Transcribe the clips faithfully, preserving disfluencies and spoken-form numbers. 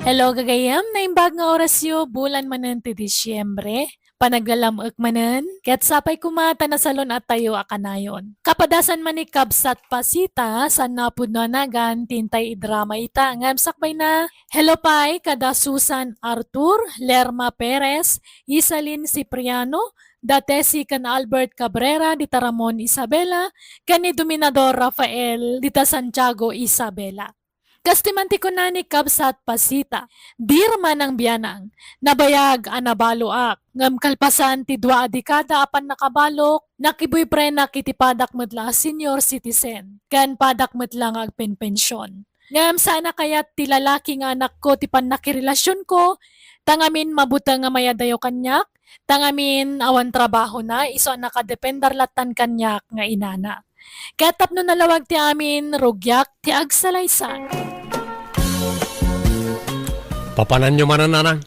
Hello, gagayem. Naimbag nga orasyo, bulan manen ti Disyembre. Panaglalam-ek manen, ket sapay koma ta nasalun-attayo a kanayon. Kapadasan man ni Kabsat Pasita, saan nga pudno a nagan ti intay idrama ita ngem sakbayna. Hello pay kada Susan Artur, Lerma Perez, Isalin Cipriano, da Tessie ken Albert Cabrera dita Ramon Isabela, ken ni Dominador Rafael dita Santiago Isabela. Kas ti man ti kuna ni Kabsat Pasita, "Di ramanang bianang, nabayag a nabaloak, ngem kalpasan ti dua a dekada a pannakabalok, nakiboyfriendak iti padak met la a senior citizen, ken padak met la nga agpenpension. Ngem saan a kayat ti lalaki nga anakko ti pannakirelasionko, ta ngamin mabuteng nga mayadayo kaniak, ta ngamin awan trabahona, isu a nakadepender lattan kaniak nga inana." Ket tapno nalawag ti amin, rugiak ti agsalaysay. Papananyo manen, nanang?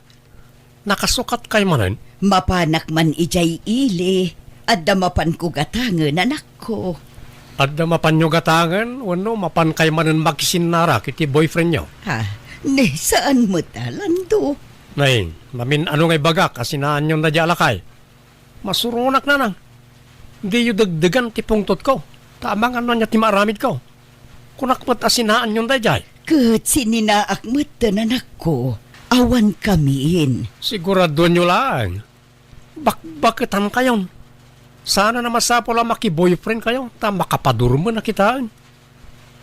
Nakasukatkay manen? Mapanak man idiay ili. Adda mapanko gatangen, anakko. Adda mapanyo gatangen wenno mapankay manen makisinnara iti boyfriendyo? Ha, ne, saan met a, Lando. Nay, mamin-ano nga ibagak a sinaanyon daydiay a lakay? Masuronak, nanang. Diyo degdegan ti pungtotko, ta amangan no ania ti maaramidko. Kunak met a sinaanyon daydiay. Ket sininaak metten, anakko. Awan kamin. Siguradoenyo laeng. Bakbaketankayon. Saan a masapul a makiboyfriendkayo, ta makapadurmen a kitaen.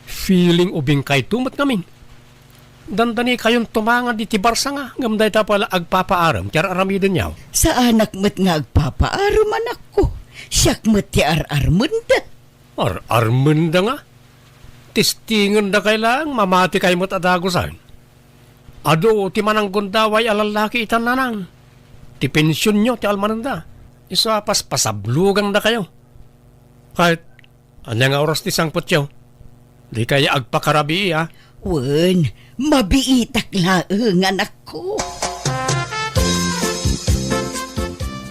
Feeling ubingkayto met ngamin. Dandanikayon tumangan iti barsanga, ngem dayta pay la agpapaarem ti ar-aramidenyo. Saanak met nga agpapaarem, anakko. Siak met ti ar-armenda. Ar-armenda nga? Testingenda kay laeng, mamatikay met a dagusen. Adu ti mananggundaway a lallaki itan, nanang. Ti pensionyo ti almanenda. Isu a paspasablugandakayo. Ket ania nga oras ti sangpetyo? Dikay agpakarabii, a? Wen, mabiitak laeng, anakko.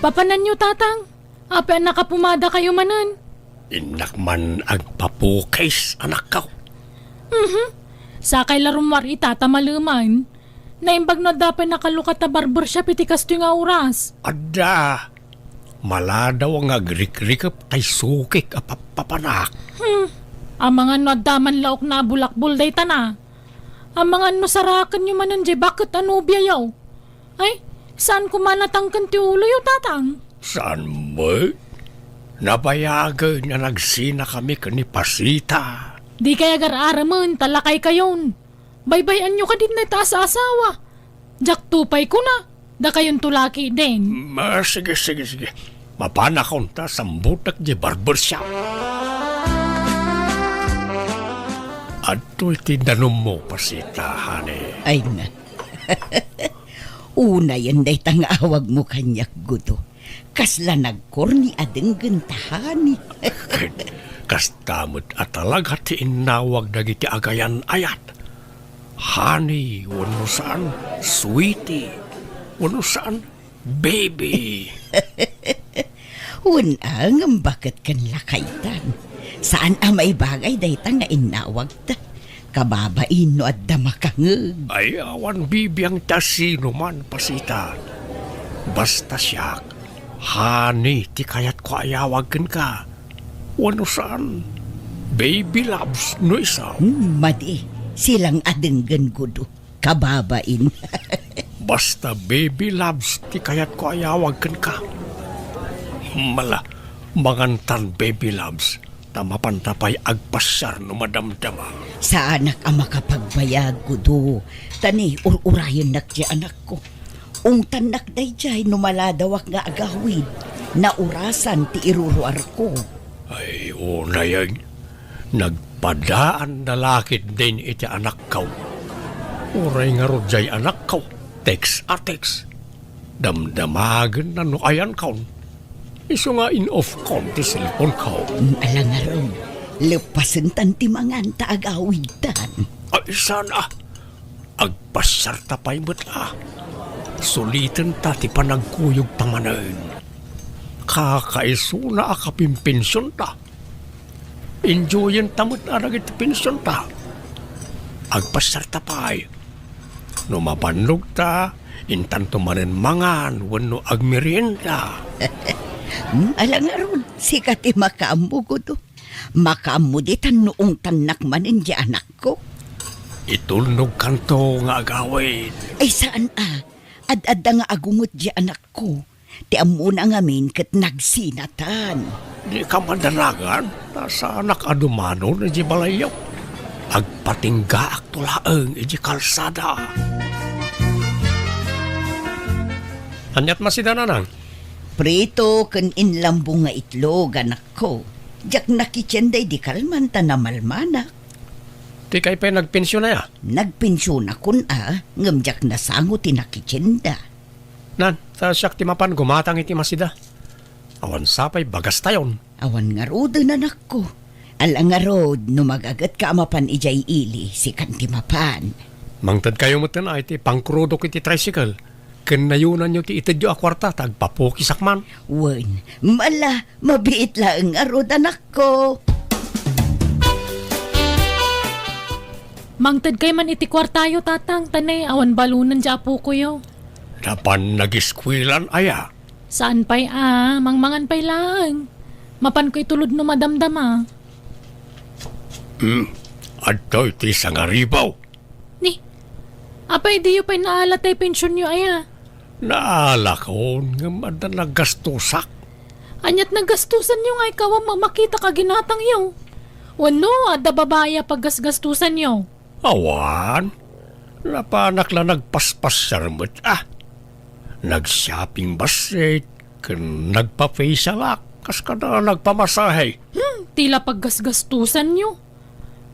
Papananyo, tatang? Apay a nakapumadakayo manen? Innak man agpapukis, anakko. Mhm. Sakay la rummuar ita ta maleman. Naimbag no adda pay nakalukat a barbershop iti kastoy nga oras. Adda. Maladaw nga agrikrikep tay sukik a pappapanak. Hmm. Amangan no adda man laokna a bulakbol dayta na. Amangan no sarakenyo manen diay baket a nobiayo. Ay, saan koma natangken ti uloyo, tatang? Saan met? Nabayagen a nagsinakami ken ni Pasita. Dikay agar-aramen ta lakaykayon. Baybay-anyo kadi dayta a saasawa. Diakto pay kuna, dakayonto lakay den. Ma, sige, sige, sige. Mapanakon ta sambutek diay barbershop. Adtoy ti danummo, Pasita, honey. Ay na. Unayen dayta nga awagmo kaniak, Gudo. Kasla nagkorni a denggen ta honey. Kasta met a talaga ti innawag dagiti agayan-ayat. Honey, wenno saan, sweetie, wenno saan, baby. Wen a, ngem baket ken lakaytan. Saan a maibagay dayta nga innawagta. Kababain no adda makangeg. Ay, awan bibiang ti asinoman, Pasita. Basta siak, honey ti kayatko a iyawag kenka. Wenno saan, baby loves no isu. Hmm, madi, silang a denggen, Gudo. Kababain. Basta baby loves ti kayatko a iyawag kenka. Mala, mangantan baby loves, ta mapanta pay agpasiar no madamdama. Saanak a makapagbayag, Gudo, ta ni ur-urayennak ti anakko. Ungtannak daydiay no maladawak nga agawid, naurasan ti iruruarko. Ay, unayen, nagpadaan da la ketdin iti anakko. Uray ngarud diay anakko, text a text. Damdamagenna no ayankon. Isu nga in-off kon ti cellphone ko. Mm, ala ngarud, leppasentan ti mangan ta agawidtan. Ay, saan a. Agpasiarta pay met la. Sulitenta ti panagkuyogta manen. Kakaisuna a kapimpensionta. Enjoyenta met a dagiti pensionta. Agpasiarta pay. No mabannogta, intanto manen mangan wenno agmerienda. Hmm, ala ngarud, sika ti makaammo, Gudo. Makaammo ditan no ungtannak manen di anakko. Itulnogkanto nga agawid. Ay, saan a. Ad-adda nga agunget di anakko. Ti ammona ngamin ket nagsinatan. Dika madanagan, ta saanak a dumanon idiay balayyo. Agpatinggaakto laeng idiay kalsada. Aniat masida, nanang? Prito ken inlambong nga itlog, anakko. Diak nakitienda idi kalman ta namalmanak. Dikay pay nagpensiona, a? Nagpensionakon a, ngem diak nasango ti nakitienda. Nan, ta siak ti mapan gumatang iti masida. Awan sapay bagastayon. Awan ngaruden, anakko. Ala ngarud, no magagetka a mapan idiay ili, sikan ti mapan. Mangtedkayo metten a iti pangkrudok iti tricycle, ken nayonanyo ti itedyo a kuarta ta agpapukisak man. Wen, mala, mabiit laeng ngarud, anakko. Mangtedkay man iti kuartayo, tatang, ta ne, awan balonen ti apokoyo. Napan nagiskuelan aya? Saan pay a, mangmangan pay laeng. Mapanko itulod no madamdama. Hmm, adtoy ti sangaribaw. Ni, apay diyo pay naala tay pensionyo aya? Naalakon, ngem adda naggastosak. Aniat naggastosanyo nga ikaw a mamakita ka ginatangyo? Wenno, adda babai a paggasgastosanyo? Awan. Napanak la nagpaspasiar met, a. Nag-shopping bassit, ken nagpa-facialak, kas kada nagpamasahe. Hmm, ti la paggasgastosanyo.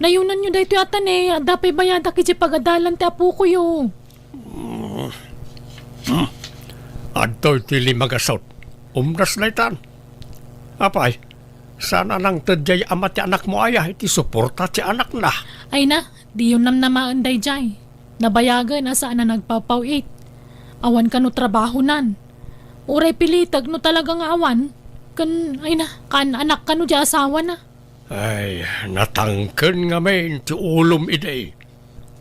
Nayonanyo daytoy a ta ne, adda pay bayadak idiay pagadalan ti apokoyo. Hmm. Hmm. Adtoy ti limagasut. Umdas daytan. Apay, saan a nangted diay ama ti anakmo aya iti suporta ti anakna? Ay na, diyo namnamaen daydiay. Nabayagen a saan a nagpapaw-it. Awan kano trabahonan. Uray pilitek no talaga nga awan. Ken, ay na, kaan-anak kano diay asawana. Ay, natangken ngamin ti ulom idi.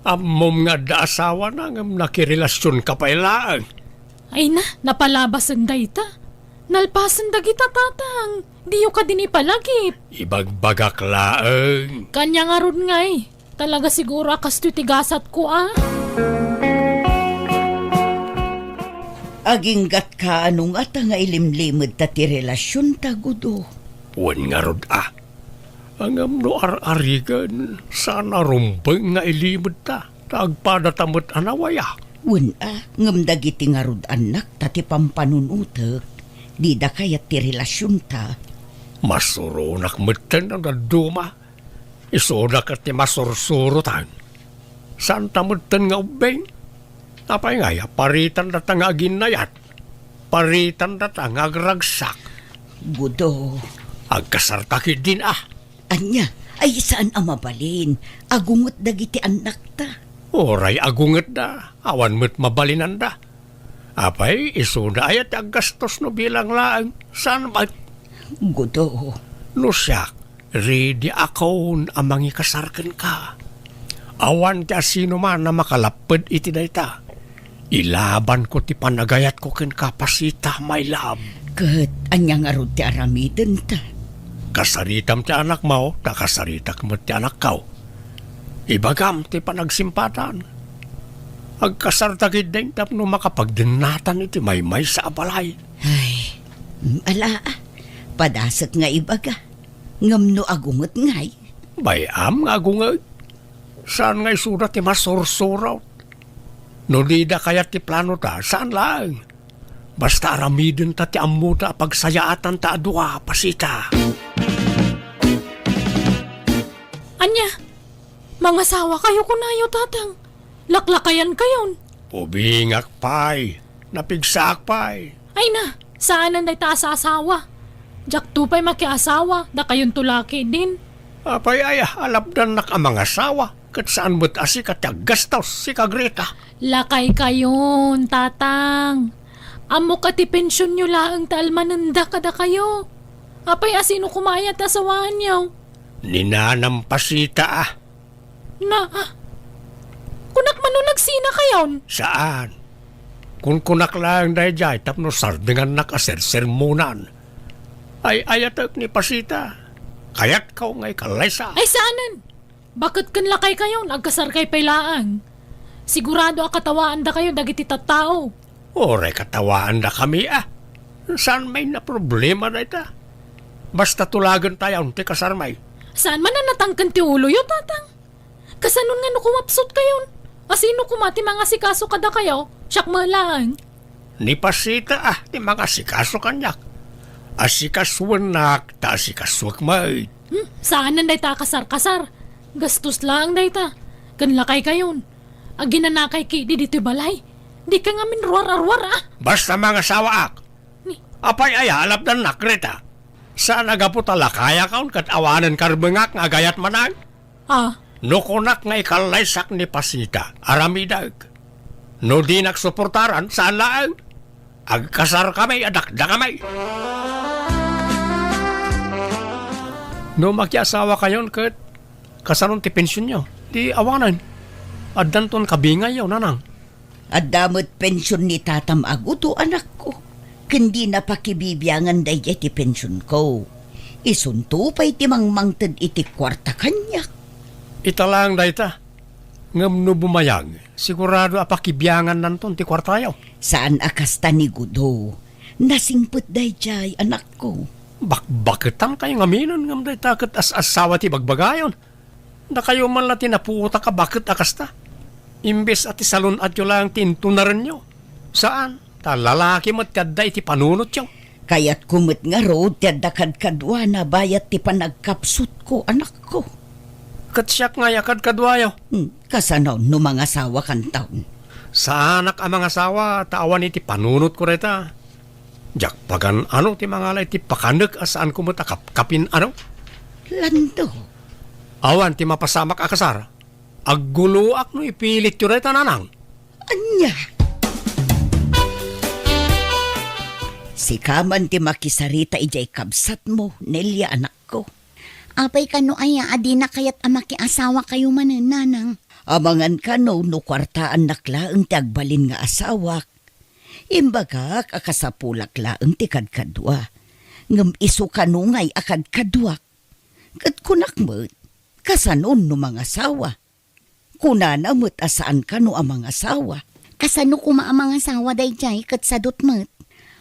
Ammom nga adda asawana ngem nakirelasionka pay laeng. Ay na, napalabasen dayta. Nalpasen dagita, tatang. Diyo kadin ipalagip. Ibagbagak laeng. Kanya ngarud ngay. Talaga siguro a kastoy ti gasatko, a. Aginggatka no ngata nga ilimlimedta ti relasionta, Gudo? Wen ngarud a. Ngem no ar-arigen, saan a rumbeng nga ilimedta, ta agpadata met a nawaya. Wen a, ngem dagiti ngarud annakta ti pampanunotek, dida kayat ti relasionta. Masuronak metten a dadduma. Isuna ket ti masursurotan. Saanta metten nga ubbing. Apay ngay a paritandata nga aginnayat? Paritandata nga agragsak. Gudo. Agkasarta ketdin a. Ania? Ay, saan a mabalin. Agunget dagiti annakta. Uray agungetda, awan met mabalinanda. Apay, isuna aya ti aggastos no bilang laeng? Saan met? Gudo. No siak, ready akon a mangikasar kenka. Awan ti asinoman a makalapped iti dayta. Ilabanko ti panagayatko kenka, Pasita, my love. Ket ania ngarud ti aramidenta? Kasaritam ti anakmo, ta kasaritak met ti anakko. Ibagam ti panagsimpatan. Agkasarta ketdin tapno makapagdennatan iti maymaysa a balay. Ay, ala, padasek nga ibaga. Ngem no agunget ngay? Bay-am nga agunget. Saan nga isuda ti masursurot? No dida kayat ti planota, saan laeng. Basta aramidenta ti ammota a pagsayaatanta a dua, Pasita. Ania? Mangasawakayo kunayo, tatang? Laklakayankayon? Ubingak pay. Napigsaak pay. Ay na, saanen dayta a saasawa. Diakto pay makiasawa, dakayonto la ketdin. Apay aya, alapdannak a mangasawa, ket saan met a sika ti aggastos, sika Greta. Lakaykayon, tatang. Ammok a ti pensionyo laeng ti almanenda kadakayo. Apay a sino koma aya ti asawaanyo? Ni nanam, Pasita a. Na, ah. Kunak man no nagsinakayon. Saan. Kunkunak laeng daydiay tapno sardengannak a sersermonan. Ay-ayatek ni Pasita. Kayatko nga ikallaysa. Ay, saanen. Baket ken lakaykayon, agkasarkay pay laeng. Sigurado a katawaandakayo dagiti tattao. Uray katawaandakami a. Saan may naproblema dayta. Basta tulagentayon ti kasarmi. Saan man a natangken ti uloyo, Tatang? Kasanon nga no kumapsutkayon? A sino koma ti mangasikaso kadakayo? Siak met laeng. Ni Pasita a ti mangasikaso kaniak. Asikasuennak ta asikasuek met. Hmm, saanen dayta a kasarkasar. Gastos laeng dayta. Ken lakaykayon. Aginanakay ketdi ditoy balay. Dika ngamin ruar-aruar a. Basta mangasawaak. Ni? Apay aya a lapdannak dita? Saan a gapu ta lakayakon ket awanen karbengak nga agayat manen? Ah. No kunak nga ikallaysak ni Pasita, aramidek. No dinak suportaran, saan laeng. Agkasarkami a dakdakami. No makiasawakayon ket, kasanon ti pensionyo? Ti awanen. Addanton kabingayyo, nanang. Adda met pension ni tatam a gudo, anakko. Ken dina pakibibiangan daydiay ti pensionko. Isunto pay ti mangmangted iti kuarta kaniak. Ita laeng dayta. Ngem no bumayag, sigurado a pakibiangannanton ti kuartayo. Saan a kasta ni gudo. Nasingpet daydiay, anakko. Bakbaketankayo ngaminen ngem dayta ket as-asawa ti bagbagayon. Dakayo man la ti napuotak a baket a kasta. Imbes a ti salun-atyo laeng ti intunarenyo. Saan, ta lalaki met ti adda iti panunotyo. Kayatko met ngarud ti adda kadkaduana bayat ti panagkapsutko, anakko. Ket siak ngay a kadkaduayo. Hmm, kasano no mangasawakanton? Saanak a mangasawa ta awan iti panunotko dayta. Diak pagan-ano ti mangala iti pakanek a saanko met a kapkapin-ano? Lando. Awan ti mapasamak a kasar. Agguloak no ipilityo dayta, nanang. Ania? Sika man ti makisarita idiay kabsatmo, Nelia, anakko. Apay kano aya a dina kayat a makiasawakayo manen, nanang? Amangan kano no kuartaannak laeng ti agbalin nga asawak. Imbagak a kasapulak laeng ti kadkadua. Ngem isu kano ngay a kadkaduak. Ket kunak met, kasanon no mangasawa? Kunana met a saan kano a mangasawa. Kasano koma a mangasawa daydiay ket sadut met?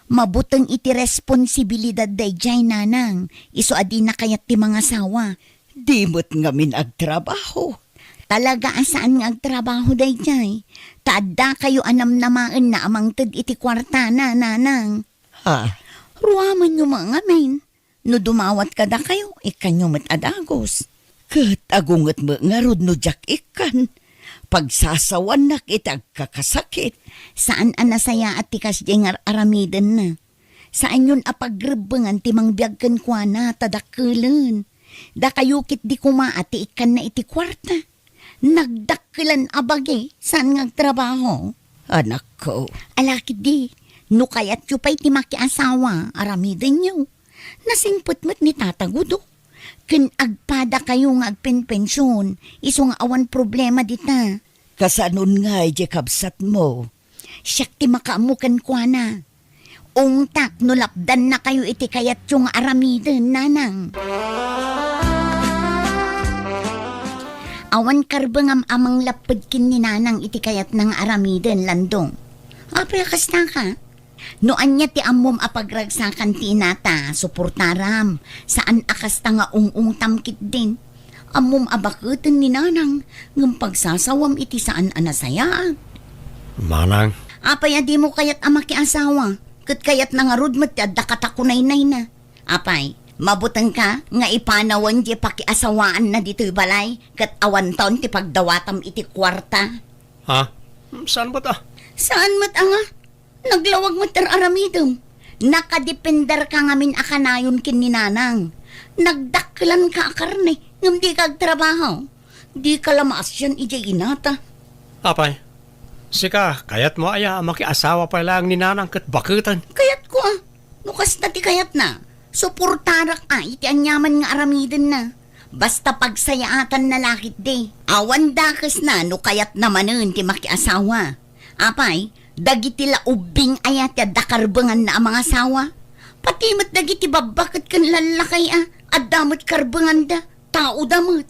Mabuteng iti responsibilidad daydiay, nanang, isu a dina kayat ti mangasawa. Di met ngamin agtrabaho. Talaga a saan nga agtrabaho daydiay? Ta addakayo a namnamaenna a mangted iti kuartana, nanang. Ha? Ruamenyo met ngamin. No dumawat kadakayo, ikkanyo met a dagus. Ket agunget met ngarud no diak ikkan. Pagsasawannak iti agkakasakit. Saan a nasayaat ti kasdiay nga ar-aramidenna. Saanyon a pagrebbengan ti mangbiag kenkuana ta dakkelen. Dakayo ketdi koma a ti ikkanna iti kuarta. Nagdakkelan a bagi, saan nga agtrabaho? Anakko. Ala ketdi, no kayatyo pay ti makiasawa, aramidenyo. Nasingpet met ni Tata Gudo. Ken agpadakayo nga agpenpension, isu nga awan problema dita. Kasanon ngay diay kabsatmo? Siak ti makaammo kenkuana. Ungtak no lapdannakayo iti kayatyo nga aramiden, nanang. Awan karbengam a manglapped ken ni nanang iti kayatna nga aramiden, Landong. Apay a kastaka? No ania ti ammom a pagragsakan ti inata, suportaram. Saan a kasta nga ung-ungtam ketdin. Ammom a baketen ni nanang, ngem pagsasawam iti saan a nasayaat. Manang. Apay a dimo kayat a makiasawa? Ket kayatna ngarud met ti adda katakunaynayna. Apay, mabutengka nga ipanawen diay pakiasawaanna ditoy balay, ket awanton ti pagdawatam iti kuarta? Ha? Saan met a? Saan met a nga? Naglawag met ti ar-aramidem. Nakadependerka ngamin a kanayon ken ni nanang. Nagdakkelanka a karne, ngem dika agtrabaho. Dika la maasian idiay inata. Apay, sika, kayatmo aya a makiasawa pay laeng ni nanang ket baketen? Kayatko a. No kasta ti kayatna, suportarak a iti aniaman nga aramidenna. Basta pagsayaatanna la ketdi. Awan dakesna no kayatna manen ti makiasawa. Apay, dagiti la ubbing aya ti adda karbenganna a mangasawa? Pati met dagiti babba ket ken lallaki a adda met karbenganda, taoda met.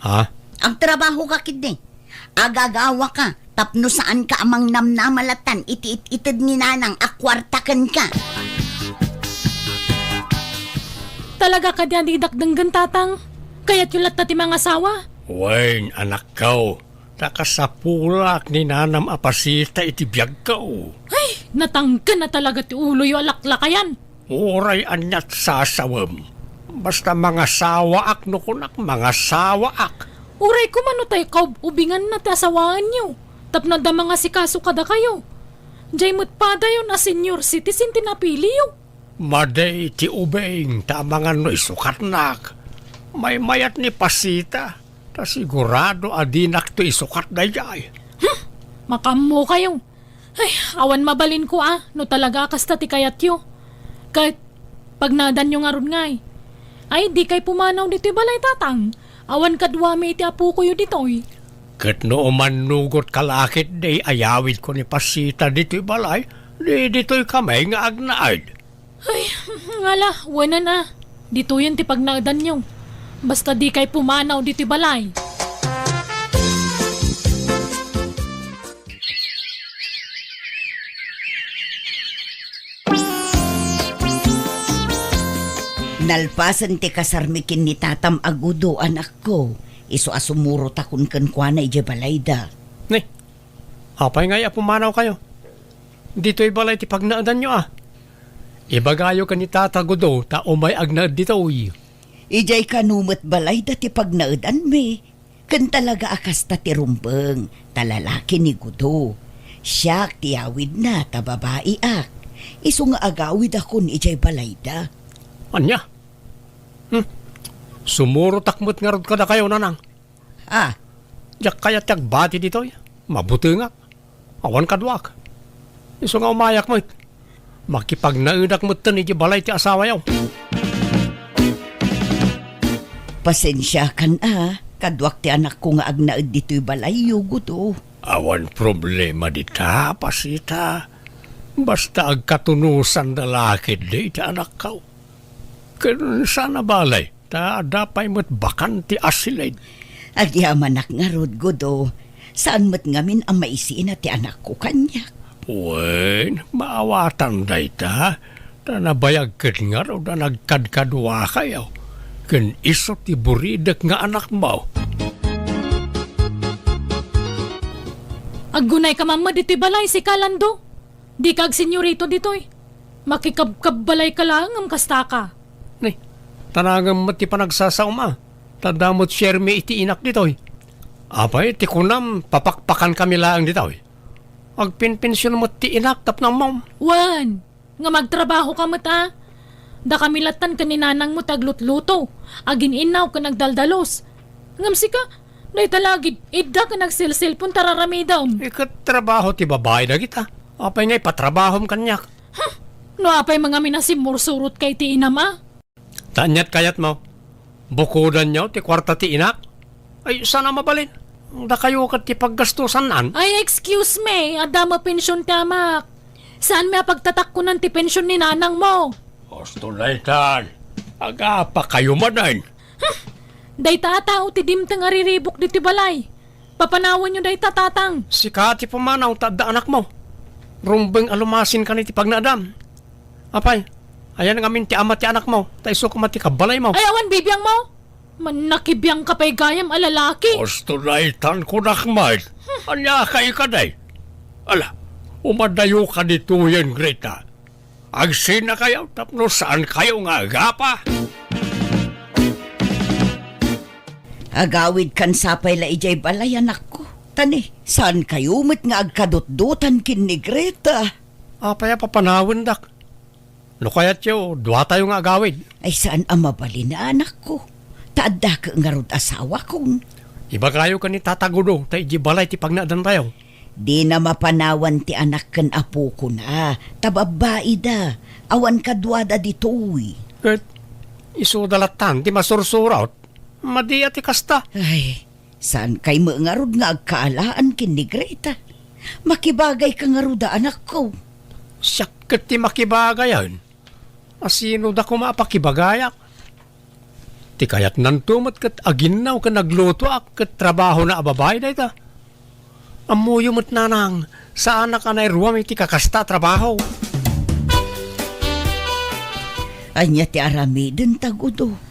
Ha? Agtrabahoka ketdi. Agagawaka tapno saanka a mangnamnama lattan iti it-ited ni Nanang a kuarta kenka. Talaga kadi a didak denggen, Tatang? Kayatyo latta ti mangasawa? Wen, anakko, ta kasapulak ni Nanam a Pasita iti biagko. Ay, natangken a talaga ti uloyo a laklakayan. Uray aniat sasawem. Basta mangasawaak no kunak, mangasawaak. Uray koma no tay kaub-ubinganna ti asawaenyo, tapno adda mangasikaso kadakayo. Jay met padayon a senior citizen ti napiliyo. Madi ti ubing ta amangan no isukatnak. Maymayat ni Pasita, ta sigurado a dinakto isukat daydiay. Hmm, makaammokayo. Ay, awan mabalinko a, no talaga a kasta ti kayatyo. Ket, pagnaedanyo ngarud ngay. Ay, dikay pumanaw ditoy balay, Tatang. Awan kaduami iti apokoyo ditoy. Ket no umannugot ka la ketdi a yawidko ni Pasita ditoy balay, di ditoy kami nga agnaed. Ay, ngala, wenan a. Ditoyen ti pagnaedanyo. Basta dikay pumanaw ditoy balay. Nalpasen ti kasarmi ken ni Tatam a Gudo, anakko, isu a sumurotakon kenkuana idiay balayda. Ni, apay ngay a pumanawkayo? Ditoy balay ti pagnaedanyo a. Ibagayo ken ni Tata Gudo ta umay agnaed ditoy. Idiay kano met balayda ti pagnaedanmi. Ken talaga a kasta ti rumbeng, ta lalaki ni Gudo. Siak ti yawidna ta babaiak. Isu nga agawidakon idiay balayda. Ania? Hmm. Sumurotak met ngarud kadakayo, Nanang. Ah. Diak kayat ti agbati ditoy. Mabutengak. Awan kaduak. Isu nga umayak met. Makipagnaedak metten iti balay ti asawayo. Pasensiakan a, kaduak ti anakko nga agnaed ditoy balayyo, Gudo. Awan problema dita, Pasita. Basta agkatunosan da la ketdi ti anakko. Ken saan a balay, ta adda pay met bakante a silid. Agyamanak ngarud, Gudo. Saan met ngamin a maisina ti anakko kaniak. Wen, maawatan dayta, ta nabayag ket ngarud a nagkadkaduakayo, ken isu ti buridek nga anakmo. Aggunayka man met iti balay, sika, Lando. Dika agsenyorito ditoy. Makikabkabbalayka laeng ngem kastaka. Ni, tanangem met ti panagsasaom a, ta adda met siermi iti inak ditoy. Apay, ti kunam, papakpakankami laeng ditoy. Agpenpension met ti inak tapno ammom. Wen, nga magtrabahoka met a. Dakami lattan ken ni nanangmo ti aglutluto, agin-innaw ken agdaldalus. Ngem sika, dayta la agid-idda ken agselselpon ta raramidem. Iket trabaho ti babai dagita. Apay nga ipatrabahom kaniak? Huh! No apay mangamin a simmursurotka iti inam a? Ta aniat kayatmo? Bukodanyo ti kuarta ti inak? Ay, saan a mabalin? Dakayo ket ti paggastosannan. Ay, excuse me, adda met pension ti amak. Saanmi a pagtatakkonan ti pension ni nanangmo. Husto daytan, agapakayo manen. Huh! Dayta a tao ti dimteng a riribuk ditoy balay. Papanawanyo dayta, tatang. Sika ti pumanaw ta adda anakmo. Rumbeng a lumasinkan iti pagnaedam. Apay, ayan ngamin ti ama ti anakmo, ta isu koma ti kabbalaymo. Ay, awan bibiangmo? Mannakibiangka pay gayam a lalaki. Husto daytan kunak met. Ania kay kadi? Ala, umadayoka ditoyen, Greta. Agsinakayo tapno saankayo nga agapa. Agawidkan sapay la idiay balay, anakko. Ta ni, saankayo met nga agkadutdotan ken ni Greta? Apay a papanawendak? No kayatyo, duatayo nga agawid. Ay, saan a mabalin a, anakko. Ta adda ket ngarud asawakon. Ibagayo ken ni Tata Gudo ta idiay balay ti pagnaedantayo. Dina mapanawan ti anak ken apokona, ta babbaida, awan kaduada ditoy. Ket isuda lattan ti masursurot. Madi a ti kasta. Ay, saankay met ngarud nga agkaalaan ken ni Greta? Makibagayka ngarud a, anakko. Siak ket ti makibagayan. A sino da koma a pakibagayak? Ti kayatnanto met ket aginnaw ken aglutoak ket trabahona a babai dayta. Ammoyo met, nanang, saanak a nairuam iti kakasta a trabaho. Ania ti aramidenta, Gudo?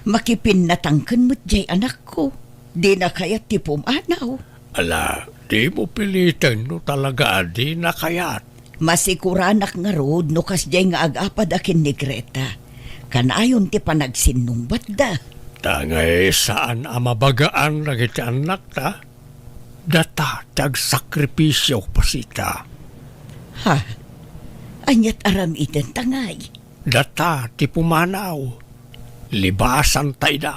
Makipinnatangken met jay anakko. Dina kayat ti pumanaw. Ala, dimo piliten no talaga a dina kayat. Masikuranak ngarud no kasdiay nga agapada ken ni Greta. Kanayon ti panagsinnungbatda. Ta ngay saan a mabagaan dagiti annakta. Data ti agsakripisio, Pasita. Ha? Aniat aramidenta ngay? Data ti pumanaw. Libasanta ida.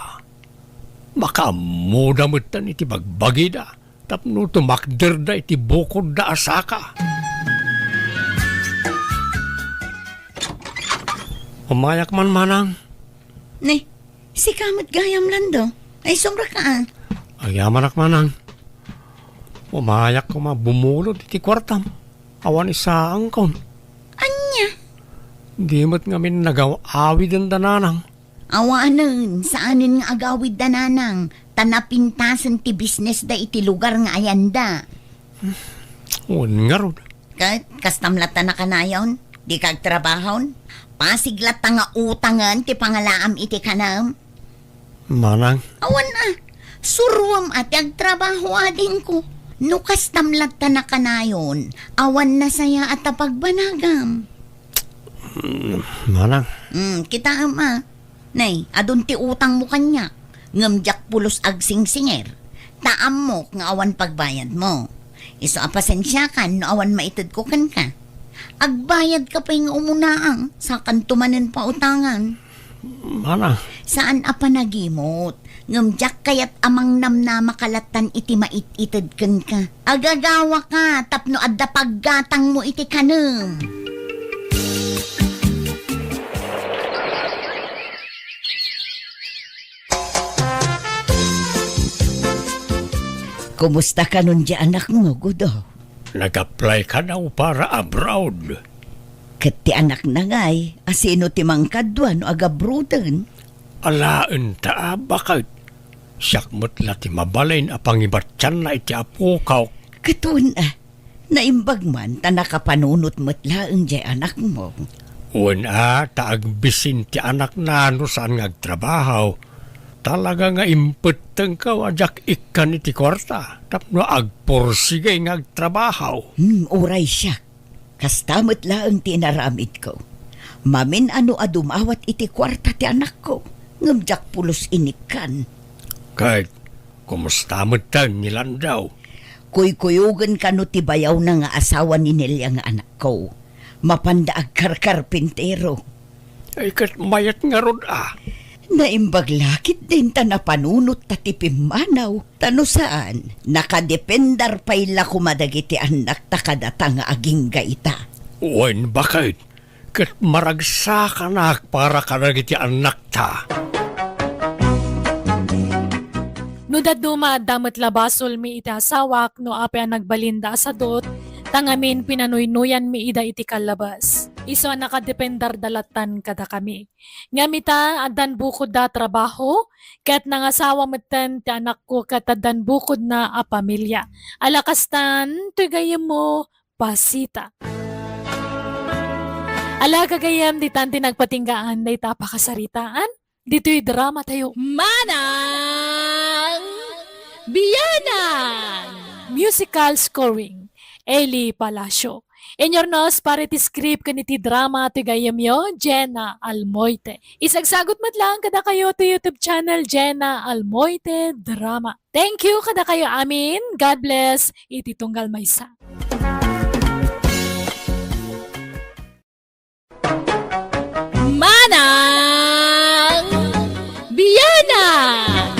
Makaammoda metten iti bagbagida tapno tumakderda iti bukodda a saka. Umayak man, manang. Ne, sika met gayam, Lando. Ay, sumrek ka, ah. Agyamanak, manang. Umayak koma bumulod iti kuartam. Awan isaangkon. Ania? Di met ngamin nagaw-awiden da, nanang. Awanen, saanen nga agawid da, nanang, ta napintasen ti business da iti lugar nga ayanda. Wen ngarud. Ket, kastam latta nakanayon? Dika agtrabahon? Pasig latta nga utangen ti pangalaam iti kanam? Manang. Awan a, suruam a ti agtrabaho adingko. No kastam latta nakanayon, awan nasaya a ta pagbanagam. Mm, manang. Mm, kitaem a. Nay, adun ti utangmo kaniak, ngem diak pulos agsingsinger, ta ammok nga awan pagbayadmo. Isu a pasensiakan no awan maitedko kenka. Agbayadka pay nga umunaang, sakanto manen pautangan. Manang. Saan a panagimot, ngem diak kayat a mangnamnamaka lattan iti mait-ited kenka. Agagawaka tapno adda paggatangmo iti kanem. Kumusta kanon di anakmo, Gudo? Nag-apply kano para abroad. Ket ti anakna ngay, a sino ti mangkadua no agabrooden? Alaenta a, baket. Siak met la ti mabalin a pangibatianna iti apok. Ket wen a, naimbag man ta nakapanunot met laeng diay anakmo. Wen a, ta agbisin ti anakna no saan nga agtrabaho. Talaga nga impettengko a diak ikkan iti kuarta tapno agpursigay nga agtrabaho. Hmm, uray siak. Kasta met laeng ti inaramidko. Mamin-ano a dumawat iti kuarta ti anakko, ngem diak pulos inikkan. Ket kumusta metten ni Landaw? Kuykuyogen kano ti bayawna nga asawa ni Nelia nga anakko. Mapanda agkarkarpintero. Ay, ket mayat ngarud a. Naimbag la ketdin ta napanunot ta ti pimmanaw. Ta no saan, nakadependar pay la koma dagiti annakta kadata nga agingga ita. Wen, baket, ket maragsakanak para kadagiti annakta. No dadduma, adda met la basolmi iti asawak no apay a nagbalinda a sadut, ta ngamin pinanuynoyanmi ida iti kallabas. Isu a nakadependarda lattan kadakami. Ngem ita, addan bukodda a trabaho, ket nangasawa metten ti anakko ket addan bukodna a pamilia. Ala kastan, toy gayyemmo, Pasita. Ala gagayyem, ditan ti nagpatinggaan dayta a pakasaritaan. Ditoy drama tayo. Manang Bianang! Musical scoring, Eli Palacio. Inyurnos para iti script ken iti drama ti gayyemyo, Jenna Almoite. Isagsagut met laeng kadakayo ti YouTube channel, Jenna Almoite Drama. Thank you kadakayo amin. God bless iti tunggal maysa. Manang Bianang!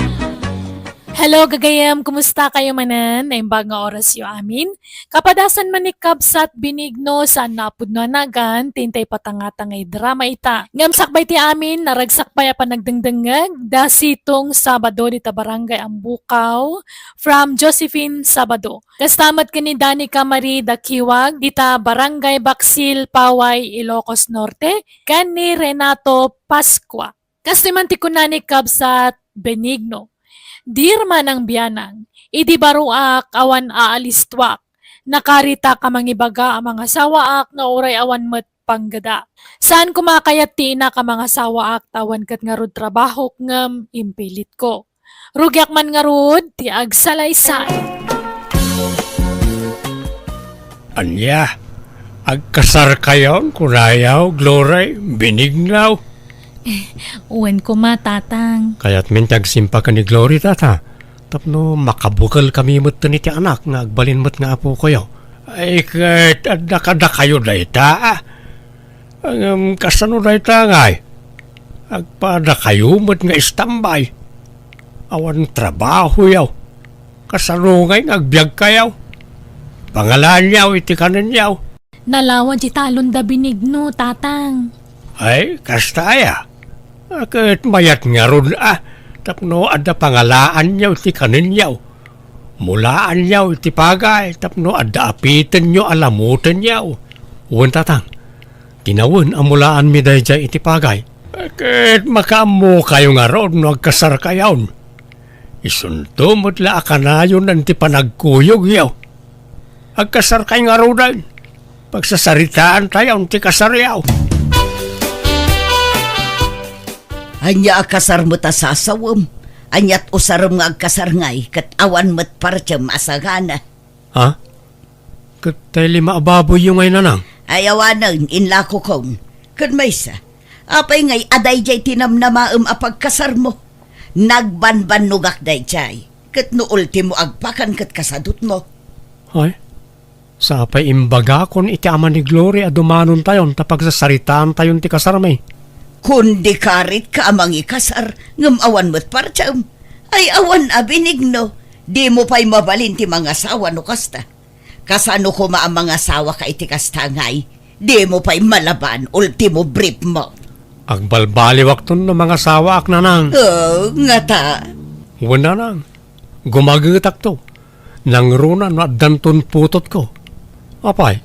Hello, gagayem. Kumusta kayo manen? Naimbag nga oras yo amin. Kapadasan man ni Kabsat Benigno, saan na a pudno a nagan, ti intay patangtangay drama ita. Ngem sakbay ti amin, naragsak pay a panagdengdengngeg, da Sitong Sabado dita Barangay Ambukaw, from Josephine Sabado. Kasta met ken ni Danica Marie Dakiwag, dita Barangay Baksil, Paway, Ilocos Norte, ken ni Renato Pascua. Kastoy man ti kuna ni Kabsat Benigno, "Dear Manang Bianang, idi baruak awan aalistuak, nakaritak a mangibaga a mangasawaak nga uray awan met panggeda. Saan koma kayat ti inak a mangasawaak ta awan ket ngarud trabahok ngem impilitko. Rugiak man ngarud ti agsalaysay." Ania? Agkasarkayon, kunayo, Glory, Benigno? Wen koma, Tatang. Kayatmin ti agsimpa ken ni Glory, Tata, tapno makabukelkami metten iti anak nga agbalin met nga apokoyo. Ay, ket adda kadakayo dayta, a? Ngem kasano dayta ngay? Agpadakayo met nga istambay. Awan trabahoyo. Kasano ngay nga agbiagkayo? Pangalaanyo iti kanenyo. Nalawa ti talon da Benigno, Tatang. Ay, kasta aya? A, ket mayat ngarud a, tapno adda pangalaanyo iti kanenyo. Mulaanyo iti pagay tapno adda apitenyo a lamutenyo. Wen, Tatang, tinawen a mulaanmi daydiay iti pagay. Ket makaammokayo ngarud no agkasarkayon. Isunto met la a kanayon ti panagkuyogyo. Agkasarkay ngaruden. Pagsasaritaantayon ti kasaryo. Ania a kasar met a sasawem? Aniat usarem nga agkasar ngay ket awan met partiem a sagana? Ha? Ket tay lima a baboyyo ngay, Nanang? Ay, awanen, inlakokon. Ket maysa, apay ngay a daydiay ti namnamaem a pagkasarmo? Nagbanbannogak daydiay. Ket no ultimo agpakan ket kasadutmo. Ay, sapay imbagakon iti ama ni Glory a dumanontayon ta pagsasaritaantayon ti kasarmi. Kundi karitka a mangikasar, ngem awan met partiem. Ay, awan a Benigno, dimo pay mabalin ti mangasawa no kasta. Kasano koma a mangasawaka iti kasta ngay? Dimo pay malaban, ultimo briefmo. Agbalbaliwakton no mangasawaak, Nanang. Oh, ngata? Wen, Nanang. Gumagetakto. Nangruna no addanton putotko. Apay,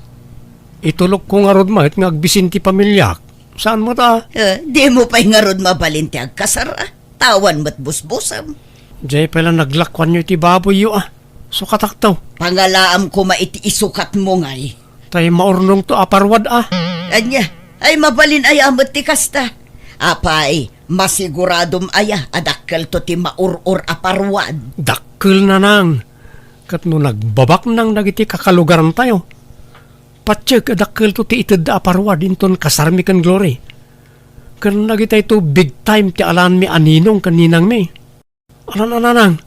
itulokko ngarud met nga agbisin ti pamiliak. Saan met a? Eh, dimo pay ngarud mabalin ti agkasar, a? Ta awan met busbusem. Diay pay la naglakuanyo iti baboyyo, a? Sukatakto. Pangalaam koma iti isukatmo ngay. Tay maurnongto a parwad, a? Ania? Ay, mabalin aya met ti kasta? Apay, masiguradom aya a dakkelto ti maur-or a parwad? Dakkel, Nanang. Ket no nagbabaknang dagiti kakalugarantayo, patiek a dakkelto ti itedda a parwad inton kasarmi ken Glory. Ken dagitayto big time ti alaenmi a ninong ken ninangmi. Alan a, Nanang,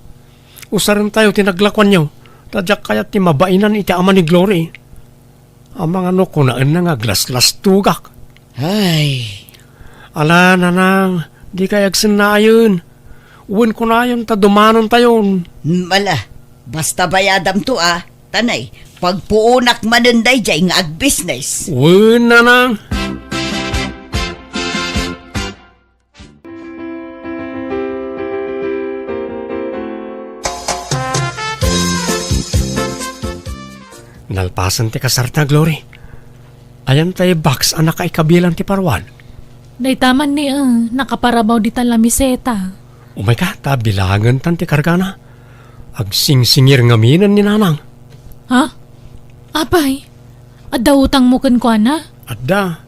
usarentayo ti naglakuanyo, ta diak kayat ti mabainan iti ama ni Glory. Amangan no kunaenna nga aglaslastogak. Ay. Ala, Nanang, dikay agsennaayen. Wen kunayon ta dumanontayon. Ala, basta bayadamto, a. Tanay, pagpuonak manen daydiay nga agbisnes. Wen, Nanang. Nalpasen ti kasarta, Glory. Ayan tay box a nakaikabilan ti parwad? Dayta man ni, eh, nakaparabaw dita lamiseta. Umay ka, ta bilangentan ti kargana. Agsingsingir ngaminen ni Nanang. Ha? Apay, adda utangmo kenkuana? Adda.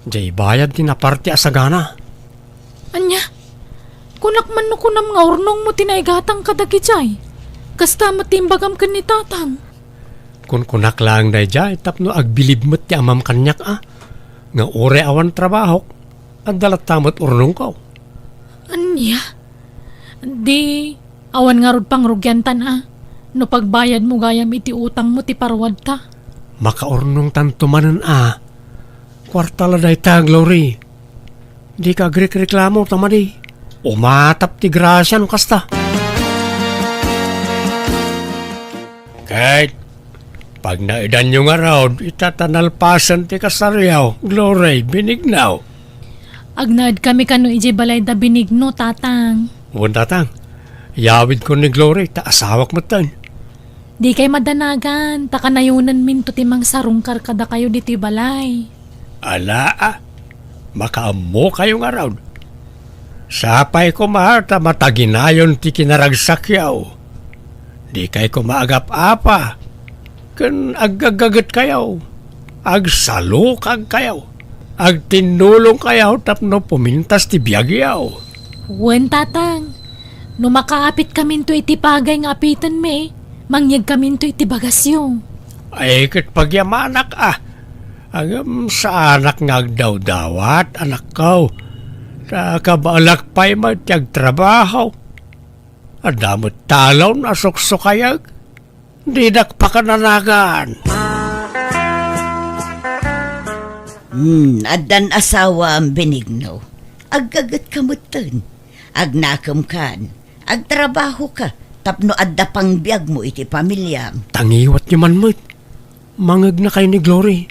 Diay bayad ti naparte a sagana. Ania? Kunak man no kunam nga urnongmo ti naigatang kadagijay. Kasta met ti imbagam ken ni Tatang. Kunkunak laeng daydiay tapno agbilib met ti amam kaniak, a, nga uray awan trabahok, adda latta met urnongko. Ania? Di, awan ngarud pangrugiantan, a, no pagbayadmo gayam iti utangmo ti parwadta. Makaurnongtanto manen, a. Kuarta la dayta, Glory. Dika agrikreklamo ta madi. Umatap ti grasia no kasta. Ket pagnaedanyo ngarud ita ta nalpasen ti kasariaw, Glory, Benigno. Agnaedkami kano idiay balay da Benigno, Tatang. Wen, Tatang. Yawidko ni Glory, ta asawak metten. Dikay madanagan, ta kanayonenminto ti mangsarungkar kadakayo ditoy balay. Ala, a, makaammokayo ngarud. Sapay koma ta mataginayon ti kinaragsakyo. Dikay koma agap-apa, ken aggaggagetkayo, agsalukagkayo, agtinnulongkayo tapno pumintas ti biagyo. Wen, Tatang, no makaapitkaminto iti pagay nga apitenmi, mangyegkaminto iti bagasyo. Ay, ket pagyamanak a, ngem saanak nga agdawdawat, anakko. Ta kabaelak pay met ti agtrabaho. Adda met talon a suksukayek. Dinak pakananagan. Hmm, addan asawam, Benigno. Aggagetka metten. Agnakemkan. Agtrabahoka tapno adda pangbiagmo iti pamiliam. Tangiwatyo man met. Mangegnakay ni Glory.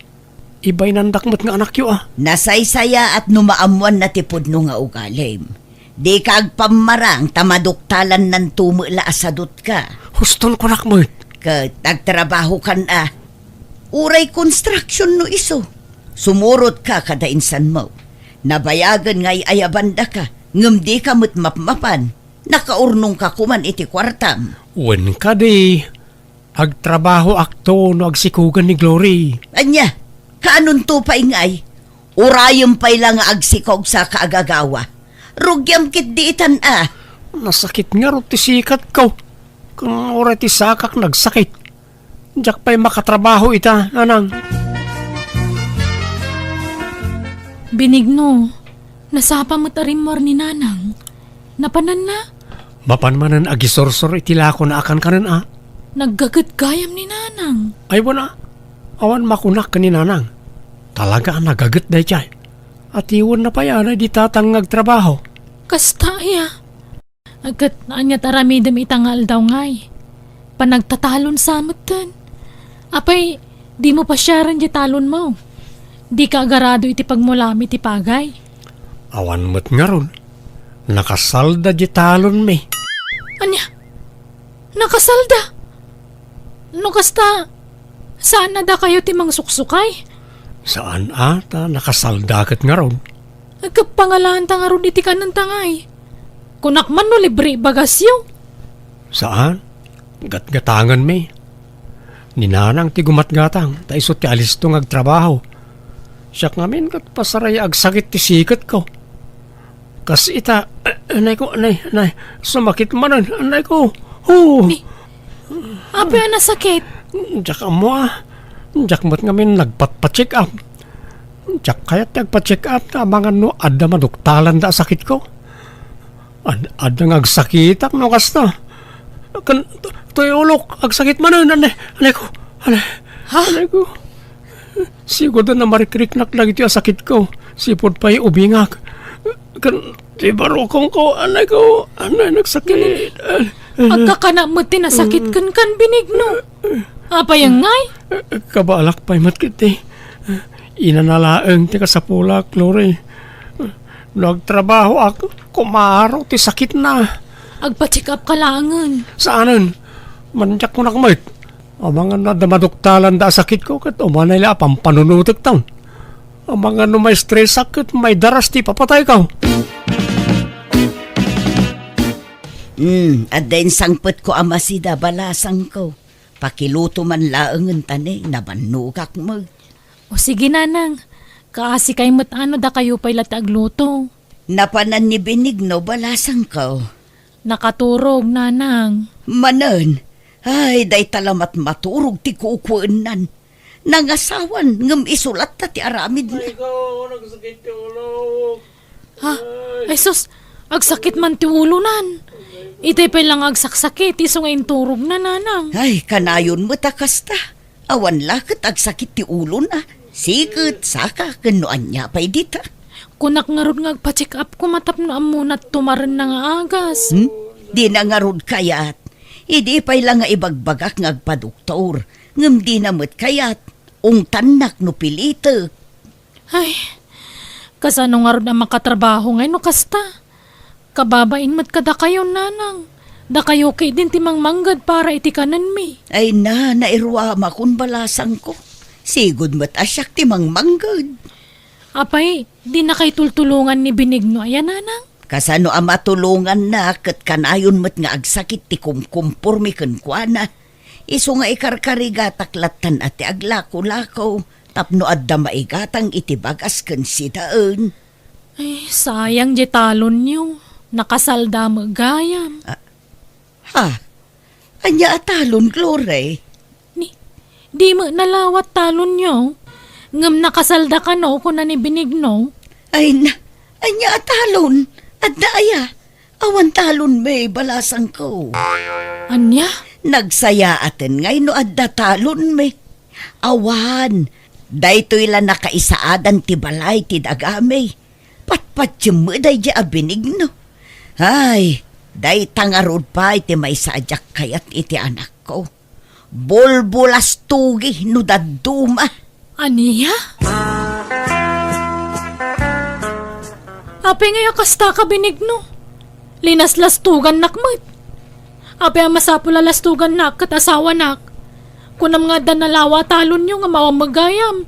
Ibaynandak met nga anakyo a. Nasaysayaat no maammoanna ti pudno nga ugalim. Dika agpammarang ta maduktalannanto met la a sadutka. Huston kunak met. Ket agtrabahokan a. Uray construction no isu. Sumurotka kada insanmo. Nabayagen nga ay-ayabandaka, ngem dika met mapmapan. Nakaurnongka koman iti kuartam. Wen kadi, agtrabahoakto no agsikogen ni Glory. Ania? Kaanonto pay ngay? Urayem pay la nga agsikog saka agagawa. Rugiam ketdi itan a. Nasakit ngarud ti sikatko. Ken uray ti sakak nagsakit. Diak pay makatrabaho ita, nanang. Benigno, nasapa met a rimmuar ni nanang. Napananna? Mapan manen agisursor iti lakona a kankanen a. Naggaget gayam ni nanang. Ay, wen a. Awan makunak ken ni nanang. Talaga a nagaget daydiay. Atiwenna pay a daydi tatang nga agtrabaho. Kasta aya. Ket ania ti aramidem ita nga aldaw ngay? Panagtatalon sa metten. Apay, dimo pasiaren diay talonmo? Dika agarado iti pagmulam iti pagay? Awan met ngarud. Nakasalda diay talonmi. Ania? Nakasalda? No kasta, saan a dakayo ti mangsuksukay? Saan a, ta nakasalda ket ngarud. Agkappangalanta ngarud iti kanenta ngay. Kunak man no libre bagasyo. Saan? Gatgatanganmi. Ni nanang ti gumatgatang, ta isu ti alisto nga agtrabaho. Siak ngamin ket pasaraya agsakit ti siketko. Kas ita, a-, anayko, anay, anay, sumakit manen, anayko. Hu! Ni, apay a nasakit? Diak ammo a. Diak met ngamin nagpatpa-check up. Diak kayat ti agpa-check up ta amangan no adda maduktalanda a sakitko. Ad-, adda nga agsakitak no kasta. Ken, toy ulok, agsakit manen, anay, anayko, anay, Ha? Anayko. Sigurdo a narikriknak dagiti a sakitko. Sipud pay ubingak. Ken ti barukongko, anayko, anay, nagsakit. Agkakana met ti nasakit kenkan, Benigno. Apay ngay? Kabaelak pay met ketdi. Inana laeng ti kasapulak, Glory. No agtrabahoak, kumaro ti sakitna. Agpa-check up ka laengen. Saanen. Mandiak kunak met. Amangan no adda maduktalanda a sakitko ket umanay la a pampanunotekton. Amangan no maistresak ket maidaras ti ipapatayko. Hmm, adda insangpetko a masida, balasangko. Pakiluto man laengen ta ne, nabannogak met. O sige, nanang. Kaasikay met a no dakayo pay la ti agluto. Napanan ni Benigno, balasangko. Nakaturog, nanang. Manen, ay, dayta la met maturog ti kukuennan. Nangasawan, ngem isu latta ti aramidna. Ay, ko, nagsakit ti ulo. Ha? Ay. Ay, sus, agsakit man ti ulonan. Itay pay la nga agsaksakit, isu nga inturogna, nanang. Ay, kanayon met a kasta. Awan la ket agsakit ti ulona. Siket, saka, ken no ania pay dita. Kunak ngarud nga agpa-check up koma tapno ammona ti tumarenna nga agas. Hmm? Dina ngarud kayat. Idi pay la nga ibagbagak nga agpadoktor, ngem dina met kayat, ungtannak no pilitek. Ay, kasano ngarud a makatrabaho ngay no kasta? Kababain met kadakayo, nanang. Dakayo ketdin ti mangmangged para iti kanenmi. Ay na, nairuamakon balasangko. Sigud met a siak ti mangmangged. Apay, dinakay tultulongan ni Benigno aya, nanang? Kasano a matulonganna ket kanayon met nga agsakit ti kumkumpormi kenkuana. Isu nga ikarkarigatak lattan a ti aglakolako tapno adda maigatang iti bagas ken sidaen. Ay, sayang diay talonyo. Nakasalda met gayam. Ah, ha? Ania a talon, Glory? Ni, di met nalawat talonyo. Ngem nakasalda kano, kuna ni Benigno. Ay na, ania a talon? Adda aya? Awan talonmi, balasangko. Ania? Nagsayaaten ngay no adda talonmi. Awan, daytoy la nakaisaadan ti balay ti dagami. Patpatiem met daydi a Benigno. Ay, dayta ngarud pay ti maysa a diak kayat iti anakko. Bulbulastogi no dadduma. Ania? Apay ngay a kasta ka, Benigno? Linaslastogannak met. Apay a masapul a lastogannak ket asawanak? Kunam nga adda nalawa a talonyo ngem awan met gayam.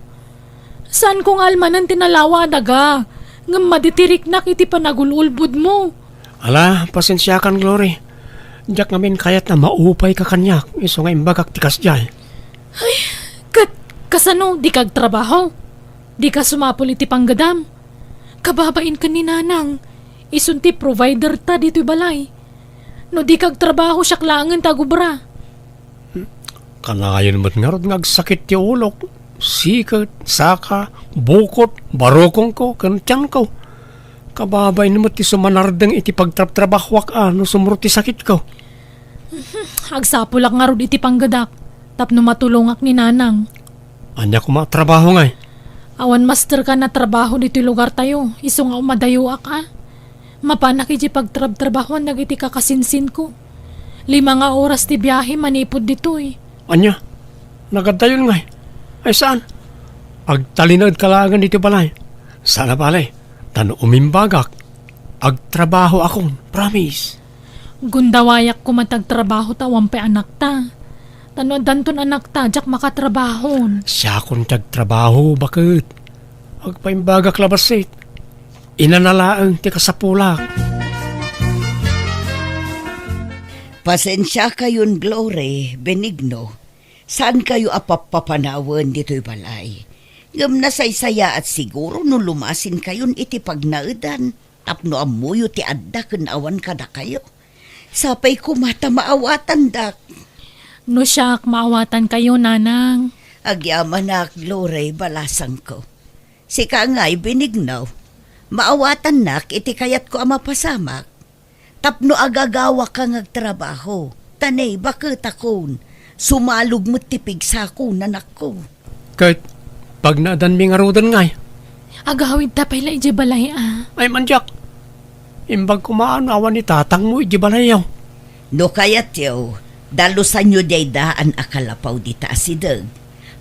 Saanko nga almanen ti nalawa a daga, ngem maditiriknak iti panagul-ulbodmo. Ala, pasensiakan, Glory. Diak ngamin kayat a maupayka kaniak, isu nga imbagak ti kasdiay. Ay, ket kasano, dika agtrabaho? Dika sumapul iti panggedam? Kababain ken ni Nanang, isun ti provider ta ditoy balay. No dika agtrabaho, siak laengen ti agubra. Kanayon met ngarud nga agsakit ti ulok, siket, saka, bukot, barukongko, ken tianko. Kababain met ti sumanardeng iti pagtrabtrabahoak a no sumro ti sakitko. Agsapulak ngarud iti panggedak tapno matulongak ni Nanang. Ania koma a trabaho ngay? Awan masterkan a trabaho ditoy lugartayo, isu nga umadayoak a. Mapanak iti pagtrabtrabahoan dagiti kakasinsinko. Lima nga oras ti biahe manipud ditoy. Ania? Nagaddayon ngay? Ay saan? Agtalinaedka laengen ditoy balay. Saan a bale, ta no umimbagak, agtrabahoakon, promise. Gundawayak koma ti agtrabaho ta awan pay anakta. Ta no addanton anakta, diak makatrabahon. Siakon ti agtrabaho, baket. Agpaimbagak la bassit. Inana laeng ti kasapulak. Pasensiakayon, Glory, Benigno. Saankayo a pappapanawen ditoy balay. Ngem nasaysayaat siguro no lumasinkayon iti pagnaedan tapno ammoyo ti adda ken awan kadakayo. Sapay koma ta maawatandak. No siak, maawatankayo, Nanang. Agyamanak, Glory, balasangko. Sika ngay, Benigno, maawatannak iti kayatko a mapasamak. Tapno agagawaka nga agtrabaho, ta ni baketakon, sumalog met ti pigsako, nanakko. Ket pagnaedanmi ngaruden ngay? Agawidta pay la idiay balay a. Ay, mandiak. Imbag koma no awan ni tatangmo idiay balayyo. No kayatyo, dalusanyo diay daan a kalapaw dita a sideg.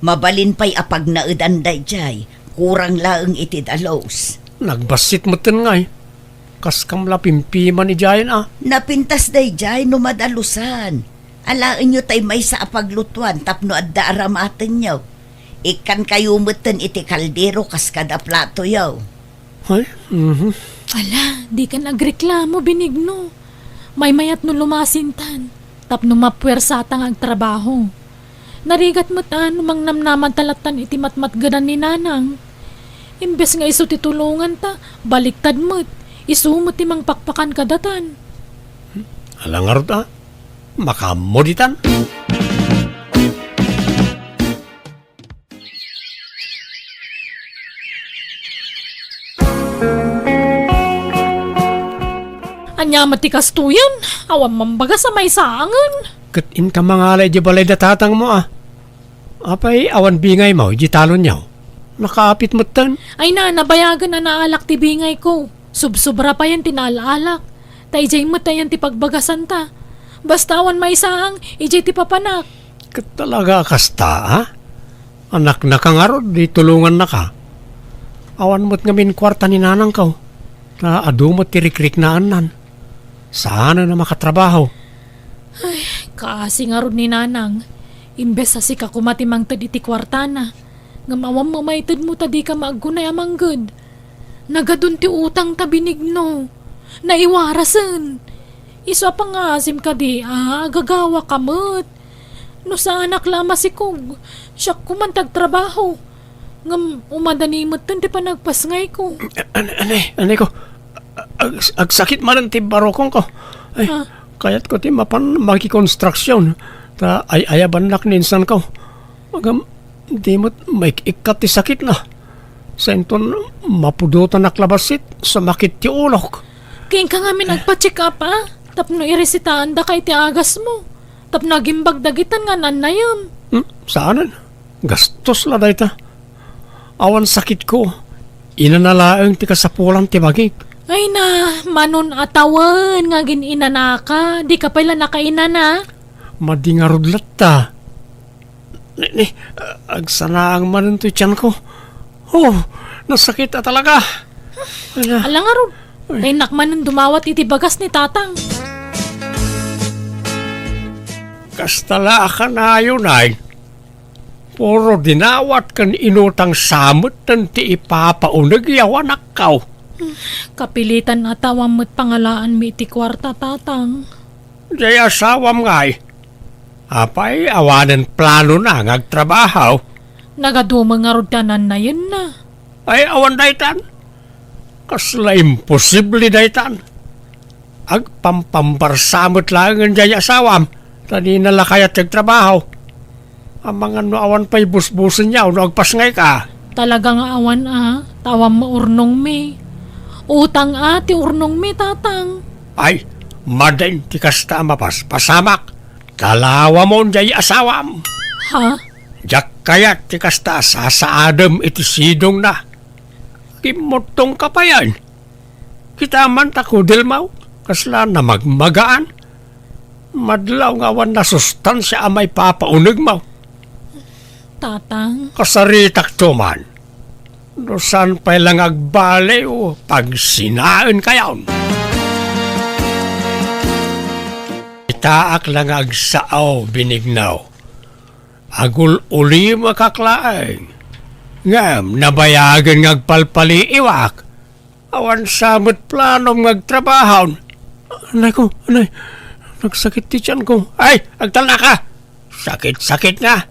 Mabalin pay a pagnaedan daydiay, kurang laeng iti dalus. Nagbassit metten ngay. Kaskam la pimpiman idiayen a. Napintas daydiay no madalusan. Alaenyo tay maysa a paglutuan tapno adda aramatenyo. Ikkankayo metten iti kaldero kas kada platoyo. Ay, mhm. Ala, dikan agreklamo, Benigno. Maymayat no lumasintan, tapno mapuersata nga agtrabaho. Narigat met a no mangnamnamanta lattan iti matmatgedan ni Nanang. Imbes nga isu ti tulonganta, baliktad met, isu met ti mangpakpakan kadatan. Ala ngarud a, makaammo ditan. Ania met ti kastoyen? Awan mambagas a maisaangen. Ket inka mangala idiay balay da tatangmo a. Apay awan bingaymo idiay talonyo? Nakaapit metten. Ay na, nabayagen a naalak ti bingayko. Subsobra payen ti naalaalak. Ta idiay met ayan ti pagbagasanta. Basta awan maisaang, idiay ti papanak. Ket talaga a kasta, a? Anaknaka ngarud, di tulongannaka. Awan met ngamin kuarta ni nanangko. Ta adu met ti rikriknaannan. Saanen a makatrabaho. Ay, kaasi ngarud ni nanang. Imbes a sika koma ti mangted iti kuartana. Ngem awan mamaytedmo ta dika maaggunay a mangged. Nagadun ti utang ta Benigno. Naiwarasen. Isu a pangngaasim kadi a agagawaka met. No saanak la a masikog, siak koman ti agtrabaho. Ngem umadani metten ti panagpasngayko. An-, anay, anay ko. Ag-, agsakit manen ti barukongko. Ay, Ah. kayatko ti mapan makikonstruksyon. Ta ay-ayabannak ni insanko. Ngem di met maik-ikkat ti sakitna. Sainton mapudotanak la bassit, sumakit ti ulok. Kenka ngamin agpa-check up, a? Tapno iresitaandaka iti agasmo. Tapno agimbag dagitan nga nannayem. Hmm, saanen. Gastos la dayta. Awan sakitko. Inana laeng ti kasapulan ti bagik. Ay na, manon a tawen nga agin-inanaka, dika pay la nakainana. Madi ngarud latta. Ni, ni, agsanaang manen toy tianko. Oh, nasakit a talaga. Ala. Ala ngarud, Ay. Kaynak manen dumawat iti bagas ni Tatang. Kasta la a kanayon ay. Puro dinawat ken inutang sa metten ti ipapauneg a anakko. Kapilitan a tawam met pangalaanmi iti kuarta, Tatang. Diay asawam ngay. Apay, awanen planona nga agtrabaho? Nagadumo ngarud ta nannayenna. Ay, awan daytan. Kasla imposible daytan. Agpampambarsa met laengen diay asawam, ta dina la kayat ti agtrabaho. Amangan no awan pay busbusenyo no agpasngayka. Talaga nga awan a, ta awan maurnongmi. Utang a ti urnongmi, Tatang. Ay, madin ti kasta a mapaspasamak. Talawamon diay asawam. Ha? Diak kayat ti kasta a sasaadem iti sidongna. Kimmuttongka payen. Kita man ta kudelmaw, kasla namagmagaan. Madlaw nga awan nasustansia a maipapaunegmaw. Tatang. Kasaritakto man. No saan pay la nga agbaliw, pagsinaenkayon. Itaak la nga agsao, Benigno. Agul-ulimakak laeng. Ngem nabayagen nga agpalpaliiwak. Awan sa met planom nga agtrabahon. Anay ko, anay. Nagsakit ti tiyan ko. Ay, agtalnaka. Sakit-sakit nga.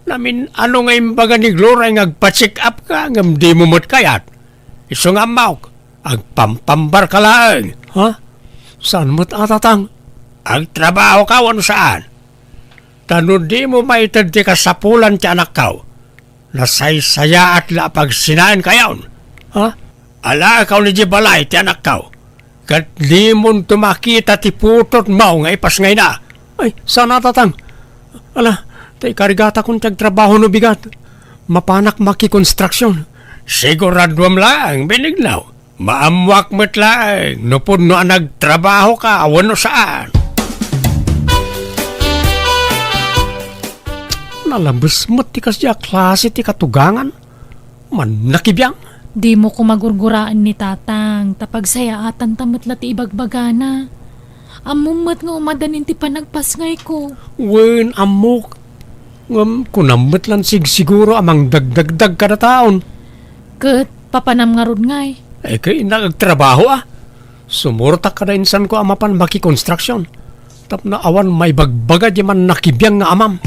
Namin-ano nga imbaga ni Gloria nga agpa-check up ka, ngem dimo met kayat. Isu nga ammok, agpampambar ka laeng. Ha? Saan met a, Tatang? Agtrabaho ka wenno saan? Ta no dimo maited ti kasapulan ti anakko, nasaysayaat la a pagsinaenkayon. Ha? Alaakaw idiay balay ti anakko, ket dimonto makita ti putotmo nga ipasngayna. Ay, saan a, Tatang. Ala, ta ikarigatakon ti agtrabaho no bigat. Mapanak makikonstruksyon. Siguraduem laeng, Benigno. Maammoak met laeng no pudno a nagtrabahoka wenno saan. Nalabes met ti kasdiay a klase ti katugangan. Mannakibiang. Dimo koma gurguraen ni Tatang, ta pagsayaatanta met la ti ibagbagana. Ammom met nga umadani ti panagpasngayko. Wen, ammok. Ngem kunam met lan sigsiguro a mangdagdagdag kada taon. Ket papanam ngarud ngay? Eh, kay innak agtrabaho a. Sumurtak kada insanko a mapan makikonstruksyon. Tapno awan maibagbaga diay mannakibiang nga amam.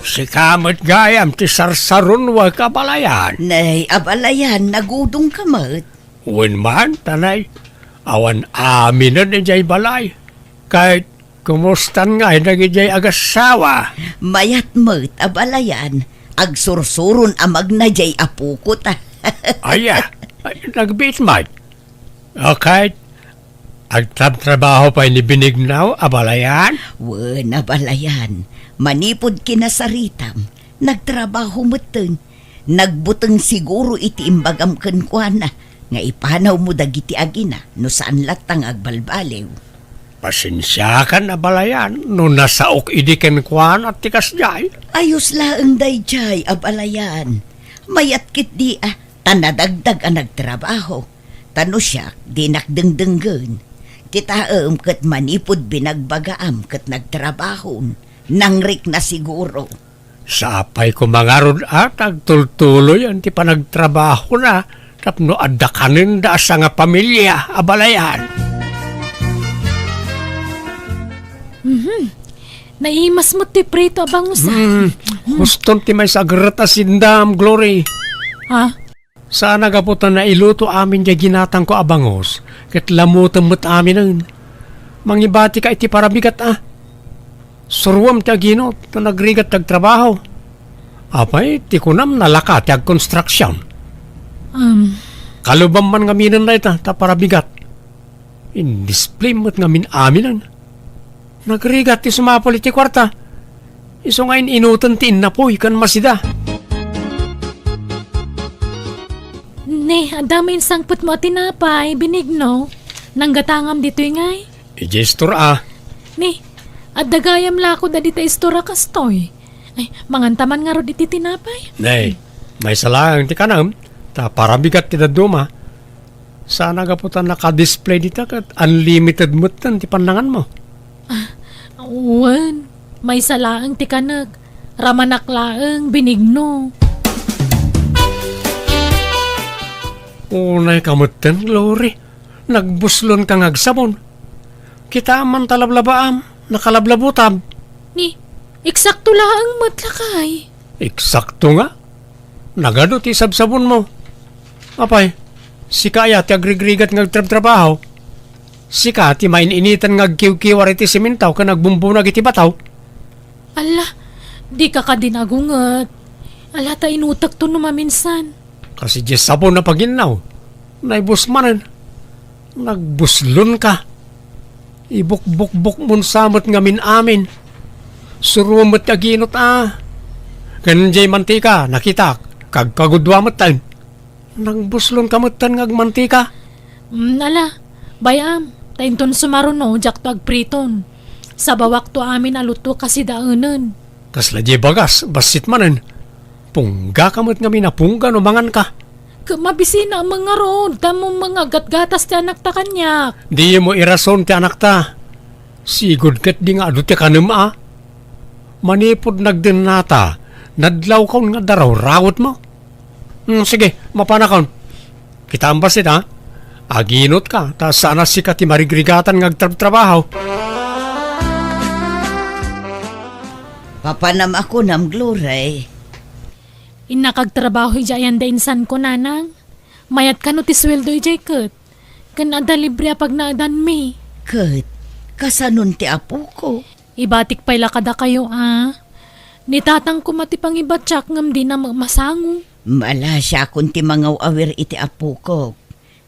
Sika met gayam ti sarsarunoek, abalayan. Nay, abalayan, nagudongka met. Wen man, ta nay, awan aminen idiay balay. Ket kumustan ngay dagidiay agassawa? Mayat met, abalayan. Agsursuron a magna diay apokota. Aya, ay, nagbiit met. Okay. Agtrabtrabaho pay ni Benigno, abalayan? Wen, abalayan. Manipud kinasaritam, Nagtrabaho metten. Nagbuteng siguro iti imbagam kenkuana nga ipanawmo dagiti agina no saan latta nga agbalbaliw. Pasensiakan, abalayan, no nasaok idi kenkuana ti kasdiay. Ayos laeng daydiay, abalayan. Mayat ketdi a, ta nadagdag a nagtrabaho. Ta no siak, dinak dengdenggen. Kitaem ket manipud binagbagaam ket nagtrabahon, nangrikna siguro. Sapay koma ngarud a ta agtultuloyen ti panagtrabahona tapno adda kanenda a sangapamilia, abalayan. Mhm. Naimas met ti prito a bangus, ah. Hmm, huston ti maysa a gerret a sindam, Glory. Ha? Saan a gapu ta nailuto amin diay ginatangko a bangus, ket lamutem met aminen. Mangibatika iti parabigat a. Suruem ti aginot, ta nagrigat ti agtrabaho. Apay, ti kunam nalaka ti agkonstruksion. Um. Kalubam man ngaminen dayta, ta parabigat. Indisplay met ngamin aminen. Nagrigat ti sumapul iti kuarta. Isu nga in-inoten ti innapuy ken masida. Ne, adda main sangpetmo a tinapay, Benigno. Nanggatangam ditoy ngay? Idiay istor a. Ne, adda gayam la kod a dita istor a kastoy. Ay, manganta man ngarud iti tinapay? Ne, maysa laeng ti kanam, ta parabigat ti dadduma. Saan a gapu ta naka-display dita ket unlimited metten ti pannanganmo. Ah, wen, maysa laeng ti kanek. Ramanak laeng, Benigno. Unay ka metten, Glory. Nagbuslon ka nga agsabon. Kitaem man ta lablabaam, nakalablabutab. Ni, eksakto laeng met lakay. Eksakto nga. Nagadu ti sabsabonmo. Apay, sika aya ti agrigrigat nga agtrabtrabaho? Sika ti main-initan nga agkiwkiwar iti simentaw ken agbumbunag iti bataw? Ala, dika kadi nagunget. Ala, ta inutekto no maminsan. Kas idiay sabon a paginnaw, naibus manen. Nagbuslon ka. Ibukbukbukmon sa met ngamin amin. Suruem met ti aginot a. Ken diay mantika, nakitak, kagkagudua metten. Nagbuslon ka metten nga agmantika. Mm, ala, bay-am, ta inton sumaruno, diakto agpriton. Sabawakto amin a luto kasidaenen. Kasla diay bagas, bassit manen. Pungga ka met ngamin a pungga no mangan ka. Ket mabisina a mangarod, ta mo mangagatgatas ti anakta kaniak. Dimo irason ti anakta. Sigud ketdi nga adu ti kanem a. Manipud nagdennata, nadlawkon nga darawrawetmo. Hmm, sige, mapanakon. Kitaem bassit, ha? Aginot ka, ta saan a sika ti marigrigatan nga agtrabtrabaho. Papanam a kunam, Glory. Innak agtrabaho idiay ayan da insanko, nanang. Mayat kano ti sueldo idiay ket. Ken adda libre a pagnaedanmi. Ket, kasanon ti apoko? Ibatik pay la kadakayo a. Ni tatang koma ti pangibatiak ngem dina met masango. Malasiakon ti mangaw-awir iti apokok.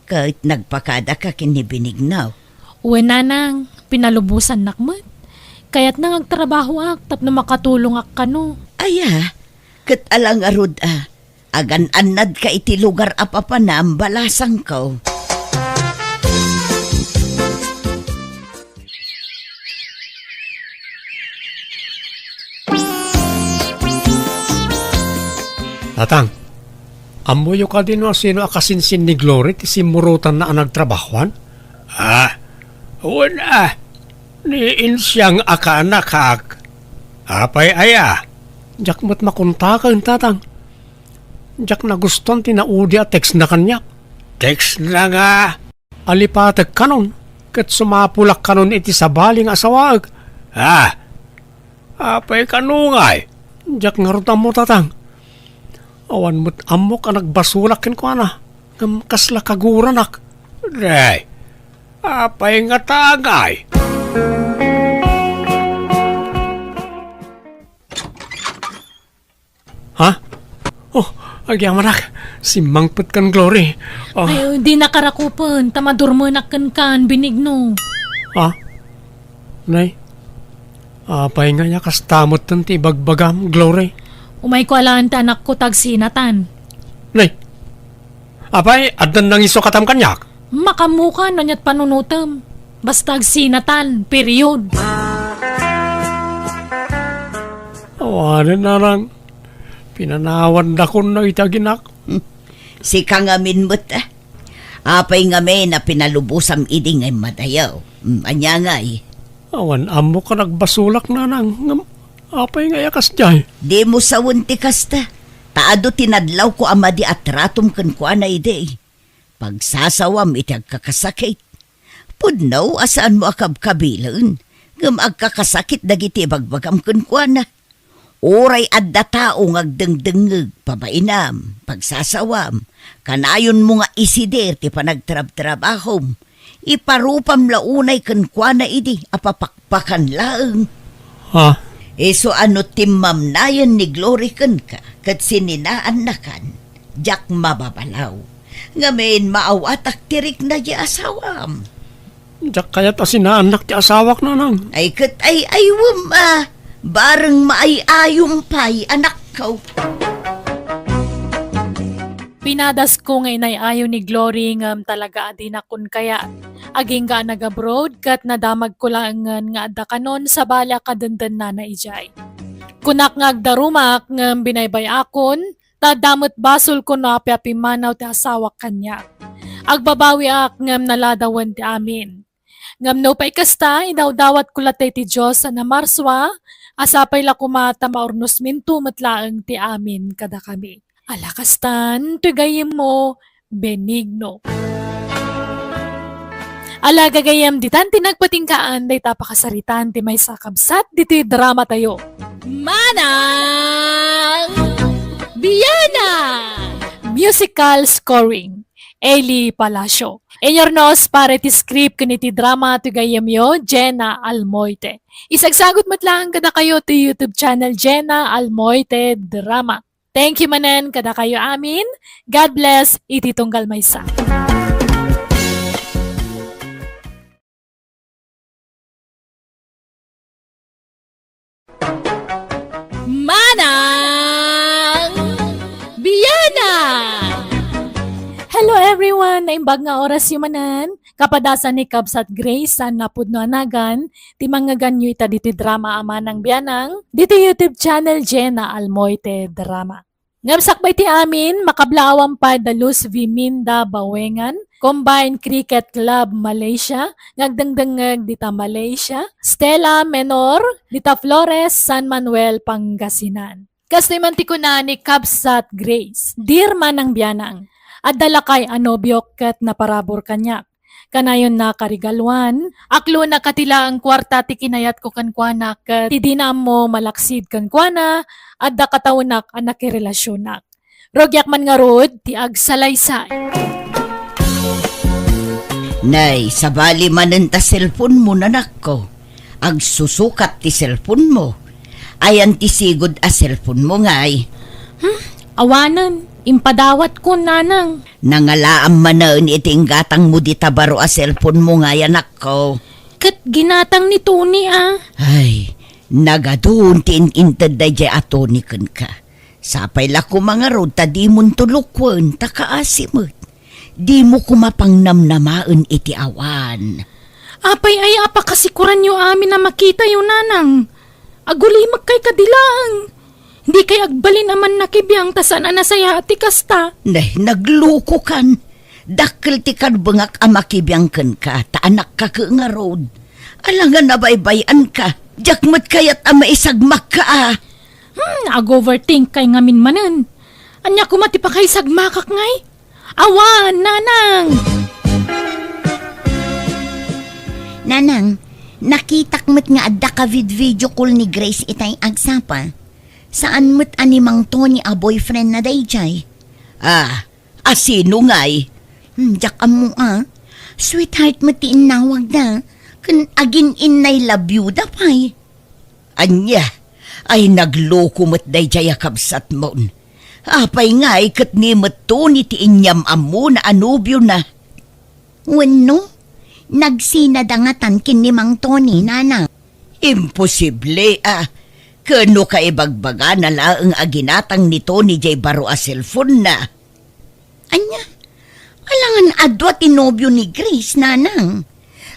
Ket nagpakadaka ken ni Benigno. Wen, nanang, pinalubosannak met. Kayatna nga agtrabahoak tapno makatulongak kano. Aya, ket ala ngarud a. Agan-annadka iti lugar a papanam, balasangko. Tatang, ammoyo kadi no asino a kasinsin ni Glory ti simmurotanna a nagtrabahoan? Ah, wen a, ni Insiang a kaanakak. Apay aya? Diak met makontaken, Tatang. Diak nagustuan ti naudi a textna kaniak. Textna nga? Alipatek kanon, ket sumapulak kanon iti sabali nga asawaek. Ah, apay kano ngay? Diak ngarud ammo, Tatang. Awan met ammok a nagbasolak kenkuana, ngem kasla kaguranak. Day, apay ngata ngay? Ha? Oh, agyamanak. Simmangpet kan Glory. Oh. Ay, di nakarakupen, ta madurmenak kenkan, Benigno. Ha? Nay, apay nga ya kasta metten ti ibagbagam, Glory? Umayko a laeng ti anakko ta agsinatan. Nay, apay, addan nangisu katam kaniak? Makaammokan no ania't panunotem. Basta agsinatan, period. Awanen, Nanang. Pinanawandakon dagiti aginak. Sika ngamin met, a. Apay ngamin a pinalubosam idi nga immadayo? Mm, ania ngay? Awan ammok a nagbasolak, Nanang. Ngem apay ngay a kasdiay? Dimo sawen ti kasta. Ta adu ti nadlawko a madi a tratom kenkuana idi. Pagsasawam iti agkakasakit. Pudno a saanmo a kabkabilen, ngem agkakasakit dagiti ibagbagam kenkuana. Uray adda tao nga agdengdengngeg, pabainam, pagsasawam, kanayonmo nga isider ti panagtrabtrabahom. Iparupam la unay kenkuana idi a papakpakan laeng. Ha? Isu a no timmamnayen ni Glory kenka ket sininaannakan, diak mababalaw. Ngamin, maawatak ti rikna ti asawam. Diak kayat a sinaannak ti asawak, Nanang. Ay, ket ay-aywem a. Bareng maay-ayom pay, anakko. Pinadasko nga inay-ayo ni Glory ngem talaga a dinakon kayat. Agingga a nag-abroad ket nadamagko laengen nga adda kanon sabali a kadendennana idiay. Kunak nga agdarumak ngem binaybay-akon, ta adda met basolko no apay a pimmanaw ti asawak kaniak. Agbabawiak ngem naladawen ti amin. Ngem nupay kasta, idawdawatko latta iti Dios a namarsua, a sapay la koma ta maurnosminto met laeng ti amin kadakami. Ala kastan, toy gayyemmo, Benigno. Ala gagayyem, ditan ti nagpatinggaan dayta a pakasaritaan ti maysa a kabsat ditoy dramatayo. Manang Bianang! Musical scoring, Eli Palacio. Inurnos para iti script ken iti drama ti gayyemyo, Jenna Almoite. Isagsagut met laeng kadakayo ti YouTube channel, Jenna Almoite Drama. Thank you manen kadakayo amin. God bless iti tunggal maysa. Manang Bianang! Hello everyone! Naimbag nga orasyo manen. Kapadasan ni Kabsat Grace a napudno a nagan, ti mangngeganyo ita ditoy drama a Manang Bianang, ditoy YouTube channel Jenna Almoite Drama. Ngem sakbay ti amin, makablaawan pay da Luz Viminda Bawengan, Combined Cricket Club Malaysia, nga agdengdengngeg dita Malaysia, Stella Menor, dita Flores, San Manuel, Pangasinan. Kastoy man ti kuna ni Kabsat Grace, Dear Manang Bianang, adda lakay a nobiok ket naparabur kaniak. Kanayonna karigaluan, aklonak a ti laeng kuarta ti kinayatko kenkuana ket ti dina ammo malaksid kenkuana, adda kataonak a nakirelasionak. Rugiak man ngarud ti agsalaysay. Nay, sabali manen ta cellphone-mo, nanakko. Agsusukat ti cellphone-mo. Ayan ti sigud a cellphone-mo ngay? Hmm? Awanen, impadawatko, nanang. Nangalaam manen iti inggatangmo dita baro a cellphone-mo ngay, anakko. Ket ginatang ni Tony, a. Ay, nagadun ti in-inted daydiay a Tony kenka. Sapay la koma ngarud ta dimonto lukoen ta kaasi met. Dimo koma pangnamnamaen iti awan. Apay aya a pakasikoranyo amin a makitayo, nanang? Agulimekkay kadi laeng. Dikay agbalin a mannakibiang ta saan a nasayaat ti kasta. Nay, naglukokan. Dakkel ti karbengak a makibiang kenka, ta anakka ket ngarud. Alangan a baybay-anka. Diak met kayat a maisagmakka a. Hmm, ag-overthinkkay ngamin manen. Ania koma ti pakaisagmakak ngay? Awan, nanang! Nanang, nakitak met nga adda ka vid-video call ni Grace itay agsapa. Saan met a ni Mang Tony a boyfriend na daydiay? Ah, a sino ngay? Hmm, diak ammo a. Sweetheart met ti innawagda. Ken agin-innay love you da pay. Ania? Ay, nagloko met daydiay a kabsatmon. Apay ngay ket ni met Tony ti inyam-ammona a nobiona? Wenno, nagsinada ngatan ken ni Mang Tony, nana? Imposible a. Ken no kaibagbagana laeng a ginatang ni Tony jay baro a cellphone-na. Ania? Alangan adua ti nobio ni Grace, nanang.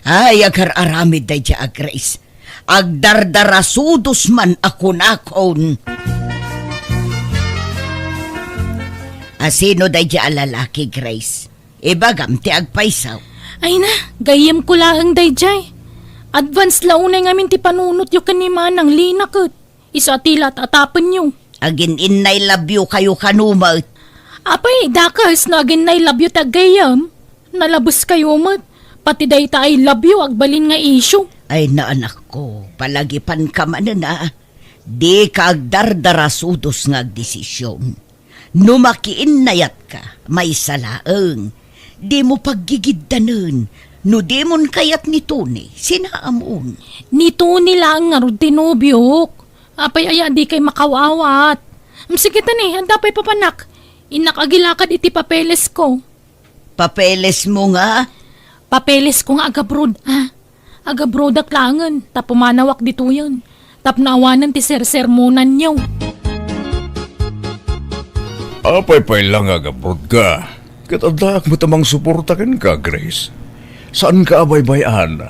Ay, agar-aramid daydiay a Grace. Agdardarasudos man a kunakon. Asino daydiay a lalaki, Grace? Ibagam ti agpayso. Ay na, gayyemko laeng daydiay. Advance la unay ngamin ti panunotyo ken ni Manang Lina ket. Isu a ti la at-atapenyo. Agin-innay labyo kayo kano met. Apay, dakes no agin-innay labyo ti aggayyem. Nalabes kayo met. Pati dayta ay labyo agbalin nga isyu. Ay, naanakko, palagipanka manen a. Dika agdardarasudos nga agdesisyon. No makiinnayatka, maysa laeng. Dimo paggigiddanen. No dimon kayat ni Tony, sinaamon. Ni Tony laeng ngarud ti nobiok. Apay aya dikay makaw-awat? Mm, sige ta ni, adda pay papanak. Innak agilakad iti papelesko. Papelesmo nga? Papelesko nga agabroad, ah. Agabroadak laengen, ta pumanawak ditoyen. Tapno awanen ti sersermonanyo. Apay pay la nga agabroad ka? Ket addaak met a mangsuporta kenka, Grace. Saanka a baybay-an.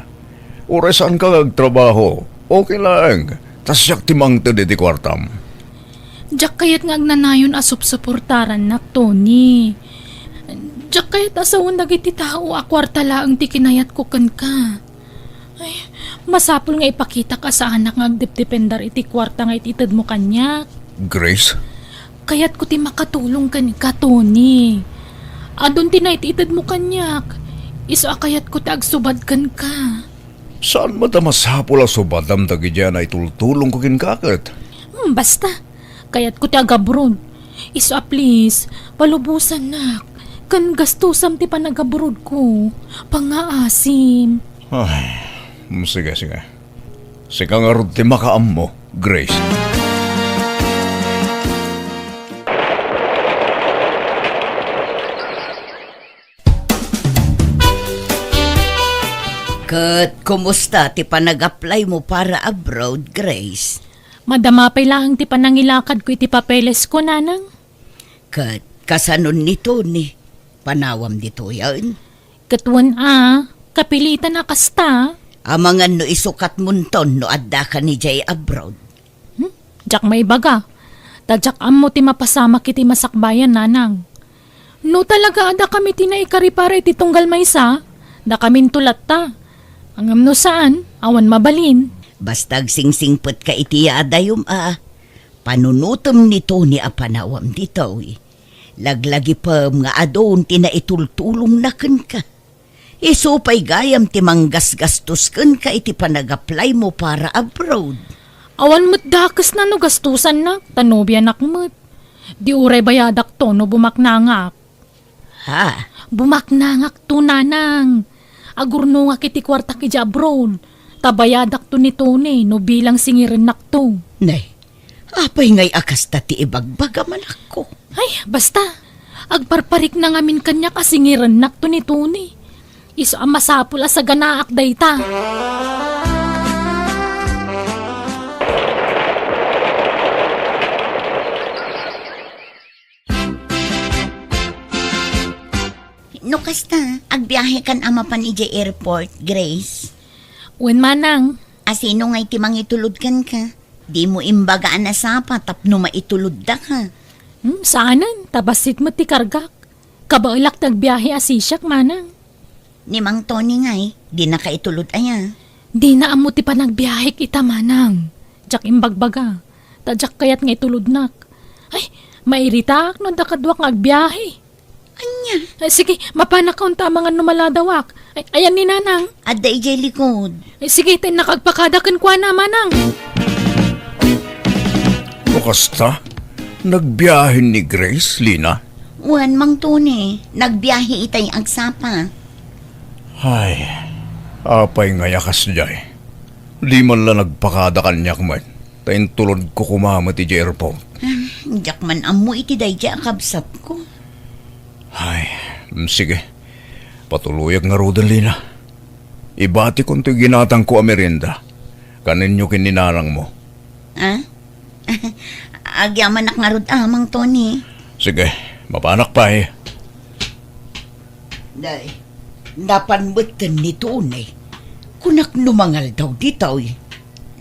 Uray saanka nga agtrabaho, okay laeng. Ta siak ti mangted iti kuartam. Diak kayat nga agnanayon a supsuportarannak, Tony. Diak kayat a sawen dagiti tao a kuarta laeng ti kinayatko kenka. Ay, masapul nga ipakitak a saanak nga agdepdependar iti kuarta nga ititedmo kaniak. Grace? Kayatko ti makatulong kenka, Tony. Adun ti naititedmo kaniak. Isu a kayatko ti agsubad kenka. Saan met a masapul a subadam dagidiay a naitultulongko kenka ket? Hmm, basta. Kayatko ti agabroad. Isu a please, palubosannak. Ken gastusam ti panagabroadko. Pangngaasim. Ay, mm, sige, sige. Sika ngarud ti makaammo, Grace. Ket kumusta ti panag-apply-mo para abroad, Grace? Madama pay laeng ti panangilakadko iti papelesko, nanang. Ket kasanon ni Tony, panawam ditoyen? Ket wen a, kapilitan a kasta. Amangan no isukatmonton no addaka idiay abroad. Hmm? Diak maibaga. Ta diak ammo ti mapasamak iti masakbayan, nanang. No talaga a dakami ti naikari para iti tunggal maysa, dakaminto latta. Ngem no saan, awan mabalin. Basta agsingsingpetka iti yaadayom a panunotem ni Tony a panawam ditoy. Laglagipem nga adun ti naitultulongna kenka. Isu pay gayam ti manggasgastos kenka iti panag-apply-mo para abroad. Awan met dakesna no gastosannak, ta nobianak met. Di uray bayadakto no bumaknangak. Ha? Bumaknangakto, nanang. Agurnongak iti kuartak idiay abroad. Ta bayadakto ni Tony no bilang singirennakto. Nay, apay ngay a kasta ti ibagbaga, manakko? Ay, basta. Agparparikna ngamin kaniak a singirennakto ni Tony. Isu a masapul a saganaak dayta. No kasta, agbiahekan a mapan idiay airport, Grace? Wen, manang. Asino ngay ti mangitulod kenka? Dimo imbaga a nasapa tapno maituloddak, ha? Hmm, saanen, ta bassit met ti kargak. Kabaelak ti agbiahe a sisiak, manang. Ni Mang Tony ngay, dinaka itulod aya? Dina ammo ti panagbiahek ita, manang. Diak imbagbaga. Ta diak kayat nga itulodnak. Ay, mairitaak no adda kaduak nga agbiahe. Ania? Ay, sige, mapanak unta amangan no maladawak. Ay, ayan ni nanang. Adda idiay likod. Ay, sige, ta innak agpakada kenkuana, manang. No kasta, nagbiahe ni Grace, Lina? Wen, Mang Tony, nagbiahe itay agsapa. Ay, apay ngay a kasdiay? Di man la nagpakada kaniak met, ta intulodko koma met idiay airport. Ah, diak man ammo iti daydiay a kabsatko. Ay, mm, sige. Patuloyak ngaruden, Lina. Ibatikon toy ginatangko a merienda. Kanenyo ken ni nanangmo. Ah? Agyamanak ngarud, ah, Mang Tony. Sige, mapanak pay. Nay, napan metten ni Tony. Kunak no mangaldaw ditoy.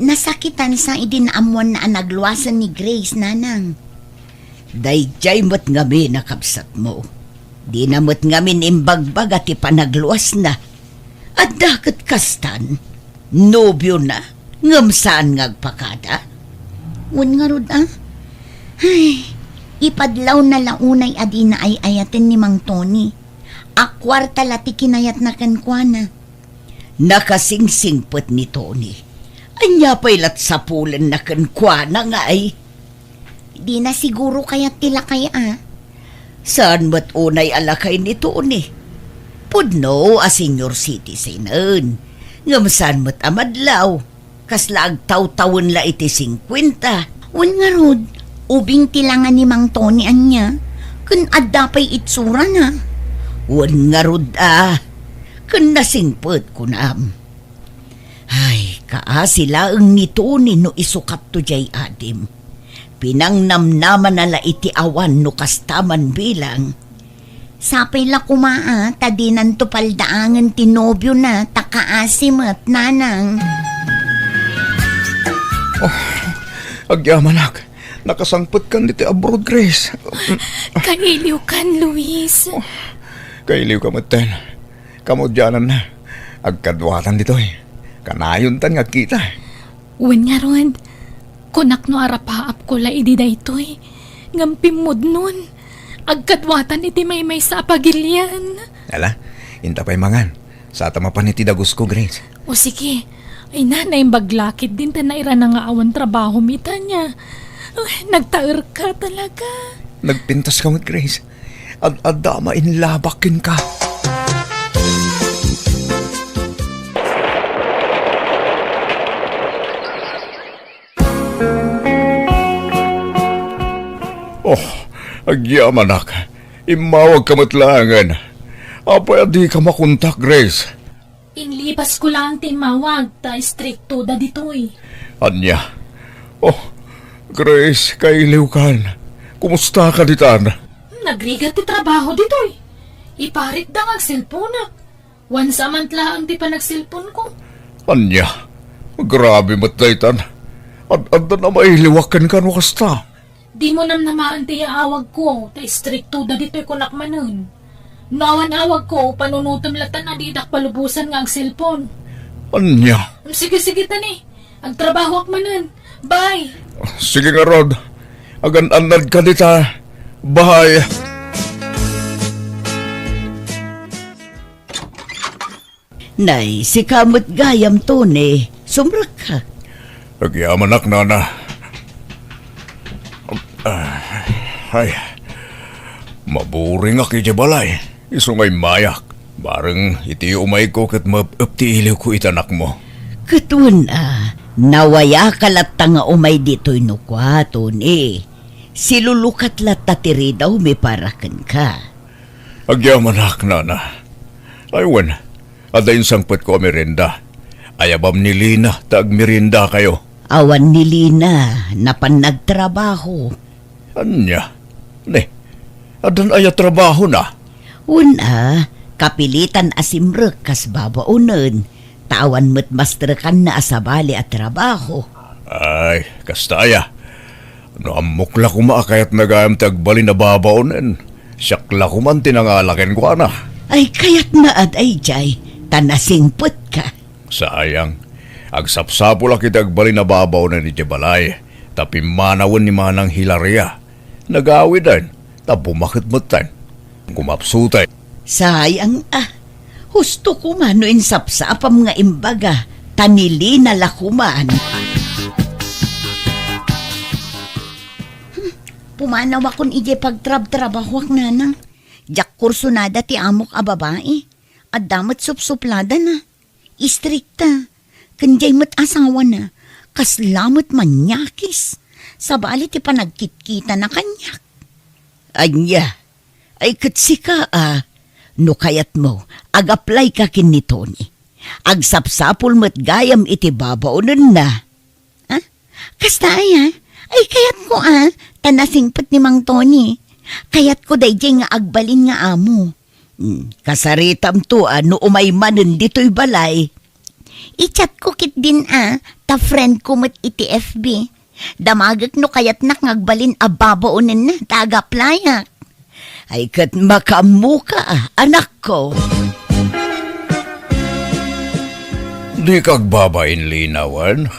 Nasakitansa idi naammoanna a nagluasen ni Grace, Nanang. Daydiay met ngamin a kabsatmo. Dina met ngamin imbagbaga ti panagluasna. Adda ket kastan, nobiona, ngem saan nga agpakada? Wen ngarud, ah? Ay, ipadlawna la unay a dina ay-ayaten ni Mang Tony. A kuarta la ti kinayatna kenkuana. Nakasingsingpet ni Tony. Ania pay lat sapulenna kenkuana nga ay? Dina siguro kayat ti lakay, ah. Saan met unay a lakay ni Tony? Pudno a senior citizen. Ngem saan met a madlaw? Kasla agtawtawen la iti singkuenta. Wen ngarud, ubing ti langa ni Mang Tony ania, ken adda pay itsurana. Wen ngarud a, ken nasingpet kunam. Ay, kaasi laeng ni Tony no isukatto diay adim. Pinangnamnamana la iti awan no kasta man bilang. Sapay la koma, ah, ta dinanto paldaangen ti nobiona, ta kaasi met, Nanang. Oh, agyamanak. Nakasangpetkan ditoy abroad, Grace. Kailiwkan, Luis. Oh, kailiwka metten. Kamaudiananna. Agkaduatan ditoy. Kanayontan nga agkita. Wen ngarud, kunak no arapaapko la idi daytoy, ngem pimmudnon, agkaduatan iti maymaysa a pagilian. Ala, inta pay mangan. Sata mapan iti dagusko, Grace. O sige. Ay na, naimbag la ketdin ta nairana nga awan trabaho mi, Tanya. Ay, nagtaerka talaga. Nagpintas ka met, Grace. Ad-adda a mainlabak kenka. Oh, agyamanak. Immawagka met laengen. Apay a dika makontak, Grace? Inlipasko laeng ti immawag, ta istrikto da ditoy. Ania? Oh, Grace, kailiwkan. Kumusta ka ditan? Nagrigat ti trabaho ditoy. Iparitda nga agselponak. Wansa man laeng ti panagselponko. Ania? Grabe met daytan. Ad-addan a mailiwak kenka no kasta. Dimo namnamaen ti yaawagko, ta istrikto da ditoy kunak manen. No awan awagko, panunotem latta a didak palubosan nga agselpon. Ania? Sige, sige, tani. Agtrabahoak manen. Bye! Sige ngarud. Agan-annadka dita. Bye! Nay, sika met gayam, Tony. Sumrekka. Agyamanak, nana. Ah, ay, maburingak idiay balay. Isu nga immayak. Bareng iti umayko ket maep-ep ti iliwko iti anakmo. Ket wen a, nawayaka latta nga umay ditoy no kua, Tony. Silulukat latta ti ridawmi para kenka. Agyamanak, nana. Ay wen, adda insangpetko a merienda. Ayabam ni Lina ta agmeriendakayo. Awan ni Lina, napan nagtrabaho. Ania? Ne, addan aya trabahona? Wen a, kapilitan a simrek kas babaonen. Ta awan met mastrekanna a sabali a trabaho. Ay, kasta aya. No ammok la koma a kayatna gayam ti agbalin a babaonen, siak la koman ti nangala kenkuana. Ay, kayatna a daydiay, ta nasingpetka. Sayang. Agsapsapulak iti agbalin a babaonen idiay balay, ta pimmanawen ni Manang Hilaria. Nagawiden, ta bumaket metten. Kumapsuten. Sayang a. Husto koma no insapsapam nga imbaga, ta ni Lina la koman. Hmm, pumanawakon idiay pagtrabtrabahoak, nanang. Diak kursunada ti amok a babai. Adda met supsupladana. Istrikta, ken diay met asawana, kasla met manyakis. Sabali ti panagkitkitana kaniak. Ania? Ay, ket sika a, no kayatmo, ag-apply ka ken ni Tony. Agsapsapul met gayam iti babaonenna. Ha? Kasta aya? Ay, kayatko a, ta nasingpet ni Mang Tony. Kayatko daydiay nga agbalin nga amo. Hmm, kasaritamto a no umay manen ditoy balay. I-chat ko ketdin a, ta friend ko met iti F B. Damagek no kayatnak nga agbalin a babaonenna ta agaplayak. Ay, ket makaammoka, anakko. Dika agbabain, Lina, wen?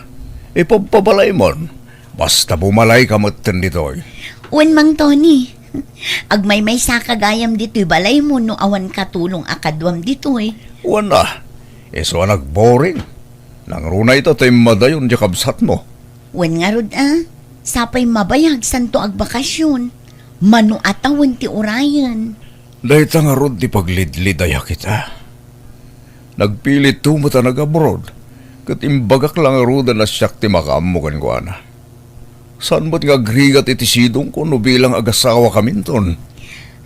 Ipabpabalaymon. Basta bumalayka metten ditoy. Wen, Mang Tony. Agmaymaysaka gayam ditoy balaymo no awan katulong a kaduam ditoy. Wen a, isu a nagboring. Nangruna ita ta immadayon diay kabsatmo. Wen ngarud a, sapay mabayag santo agbakasyon. Mano a tawen ti urayen. Dayta ngarud ti paglidlidaya kita. Nagpilitto met a nag-abroad, ket imbagak la ngaruden a siak ti makaammo kenkuana. Saan met nga agrigat iti sidongko no bilang agasawakaminton?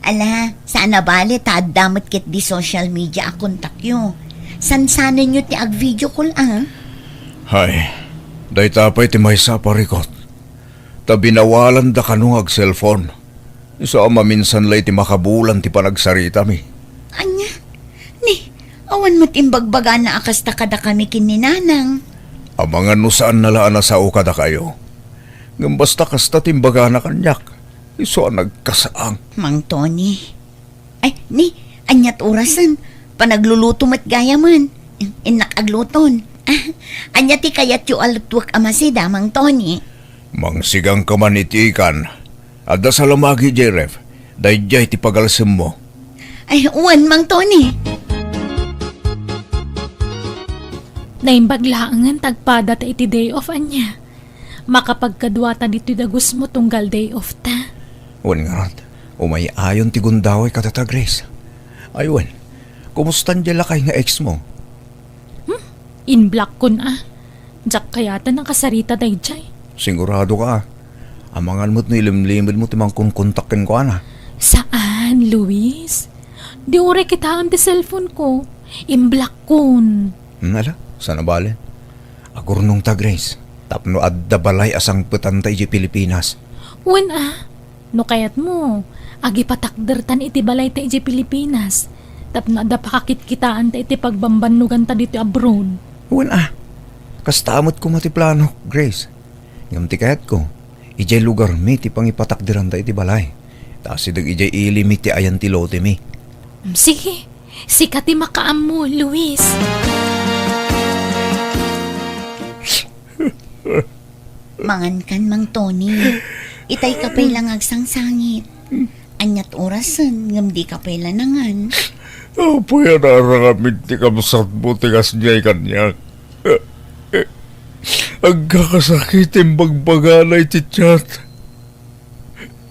Ala, saan a bale ta adda met ketdi social media a kontakyo. Sansanenyo ti ag-video call a. Hay, dayta pay ti maysa a parikut. Ta binawalanda kano nga ag-cellphone. Isu a maminsan la iti makabulan ti panagsaritami. Ania? Ni, awan met imbagbagana a kasta kadakami ken ni Nanang. Amangan no saanna la a nasao kadakayo. Ngem basta kasta ti imbagana kaniak, isu a nagkasaang. Mang Tony. Ay, ni, aniat orasen? Panagluluto met gayamen. Innak agluton. Ah, ania ti kayatyo a lutwek a masida, Mang Tony? Mangsigangka man iti ikan. Adda salamagi, Jeref. Daydiay ti pagalsemmo. Ay, wen, Mang Tony. Naimbag laengen ta agpadata iti day off, ania? Makapagkaduata ditoy dagusmo tunggal day off ta. Wen ngarud, umay-ayon ti gundaway kadata, Grace. Ay wen, kumustan diay lakay nga ex mo? Hmm? Inblock kon a. Diak kayat a nakasarita daydiay. Sigurado ka a. Amangan met no ilimlimedmo ti mangkonkontak kenkuana. Saan, Luis? Di uray kitaem ti cellphone ko. Inblock kon. Hmm, ala, saan a bale? Agurnongta, Grace, tapno adda balay a sangpetanta idiay Pilipinas. Wen a, no kayatmo, agipatakdertan iti balayta idiay Pilipinas, tapno adda pakakitkitaanta iti pagbambannoganta ditoy abroad. Wen a, kasta met koma ti planok, Grace. Ngem ti kayatko, idiay lugarmi ti pangipatakderanta iti balay. Ta asideg idiay ilimi ti ayan ti lotemi. Sige, sika ti makaammo, Luis. Mangankan, Mang Tony. Itay ka pay la nga agsangsangit. Aniat orasen, ngem di ka pay la nangan. Apay a naaramid ti kabsatmo ti kasdiay kaniak? Agkakasakit ti imbagbagana iti chat.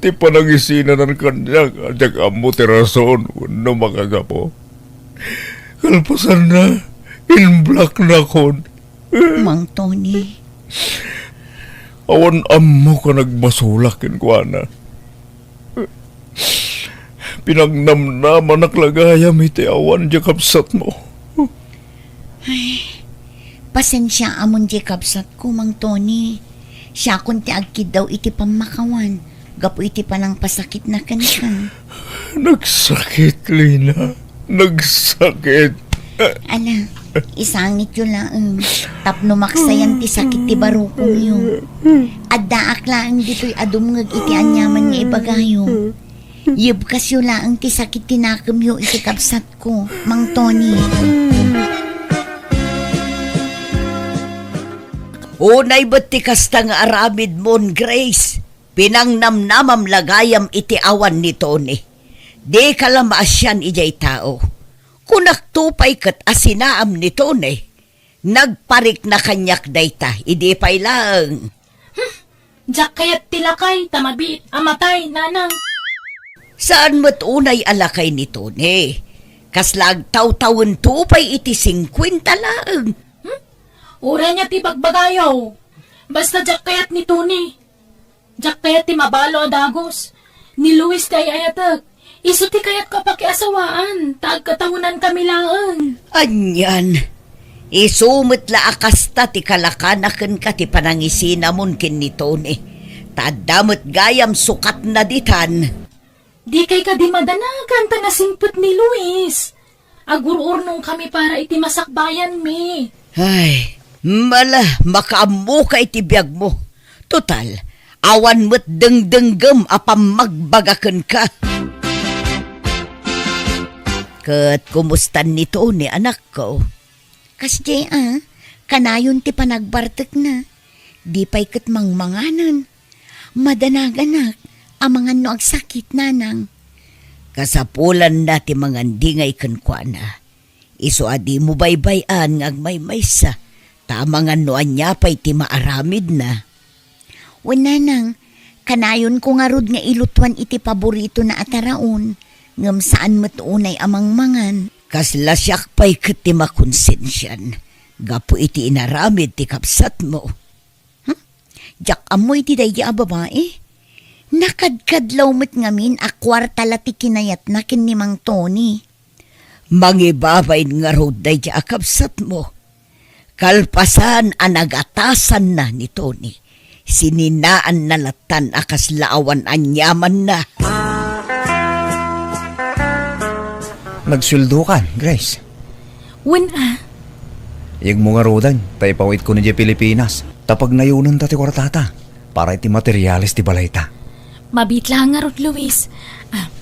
Ti panangisinanan kaniak a diak ammo ti rason wenno makagapu. Kalpasanna, inblocknakon. Mang Tony. Awan ammok a nagbasolak kenkuana. Pinangnamnamanak la gayam iti awan diay kabsatmo. Ay, pasensiaamon diay kabsatko, Mang Tony. Siakon ti agkiddaw iti pammakawan gapu iti panangpasakitna kenka. Nagsakit, Lina. Nagsakit. Ala, isangityo laeng tapno maksayan ti sakit ti barukongyo. Addaak laeng ditoy a dumngeg iti aniaman nga ibagayo. Yebkasyo laeng ti sakit ti nakemyo iti kabsatko, Mang Tony. Unay met ti kasta nga aramidmon, Grace. Pinangnamnamam la gayam iti awan ni Tony. Dika la maasian idiay tao. Kunakto pay ket a sinaam ni Tony. Nagparikna kaniak dayta, idi pay laeng. Hmm, diak kayat ti lakay, ta mabiit a matay, nanang. Saan met unay a lakay ni Tony? Kasla agtawtawento pay iti singkuenta laeng. Hmm? Uray ania ti bagbagayo. Basta diak kayat ni Tony. Diak kayat ti mabalo a dagus. Ni Luis ti ay-ayatek. Isu ti kayatko a pakiasawaan, ta agkatawenankami laeng. Anian, isu met la a kasta ti kalakana kenka ti panangisinamon ken ni Tony. Ta adda met gayam sukatna ditan. Dikay kadi madanagan ta nasingpet ni Luis. Agur-urnongkami para iti masakbayanmi. Ay, mala, makaammoka iti biagmo. Total, awan met dengdenggem a pammagbaga kenka. Ket kumustan ni Tony, anakko? Kasdiay a, kanayon ti panagbartekna. Di pay ket mangmanganen. Madanaganak, amangan no agsakit, nanang. Kasapulanna ti mangandingay kenkuana. Isu a dimo baybay-an nga agmaymaysa, ta amangan no ania pay ti maaramidna. Wen, nanang, kanayonko ngarud nga ilutuan iti paboritona a taraon, ngem saan met unay a mangmangan. Kasla siak pay ket ti makonsensian gapu iti inaramid ti kabsatmo. Hmm? Diak ammo iti daydi a babai. Nakadkadlaw met ngamin a kuarta la ti kinayatna ken ni Mang Tony. Mangibabain ngarud daydi a kabsatmo. Kalpasan a nagatasanna ni Tony, sininaanna lattan a kasla awan aniamanna. Nagsueldokan, Grace? Wen a. Iyegmo ngaruden, ta ipawitko idiay Pilipinas. Ta pagnayonenta ti kuartata para iti materiales ti balayta. Mabiit la ngarud, Luis. Ah,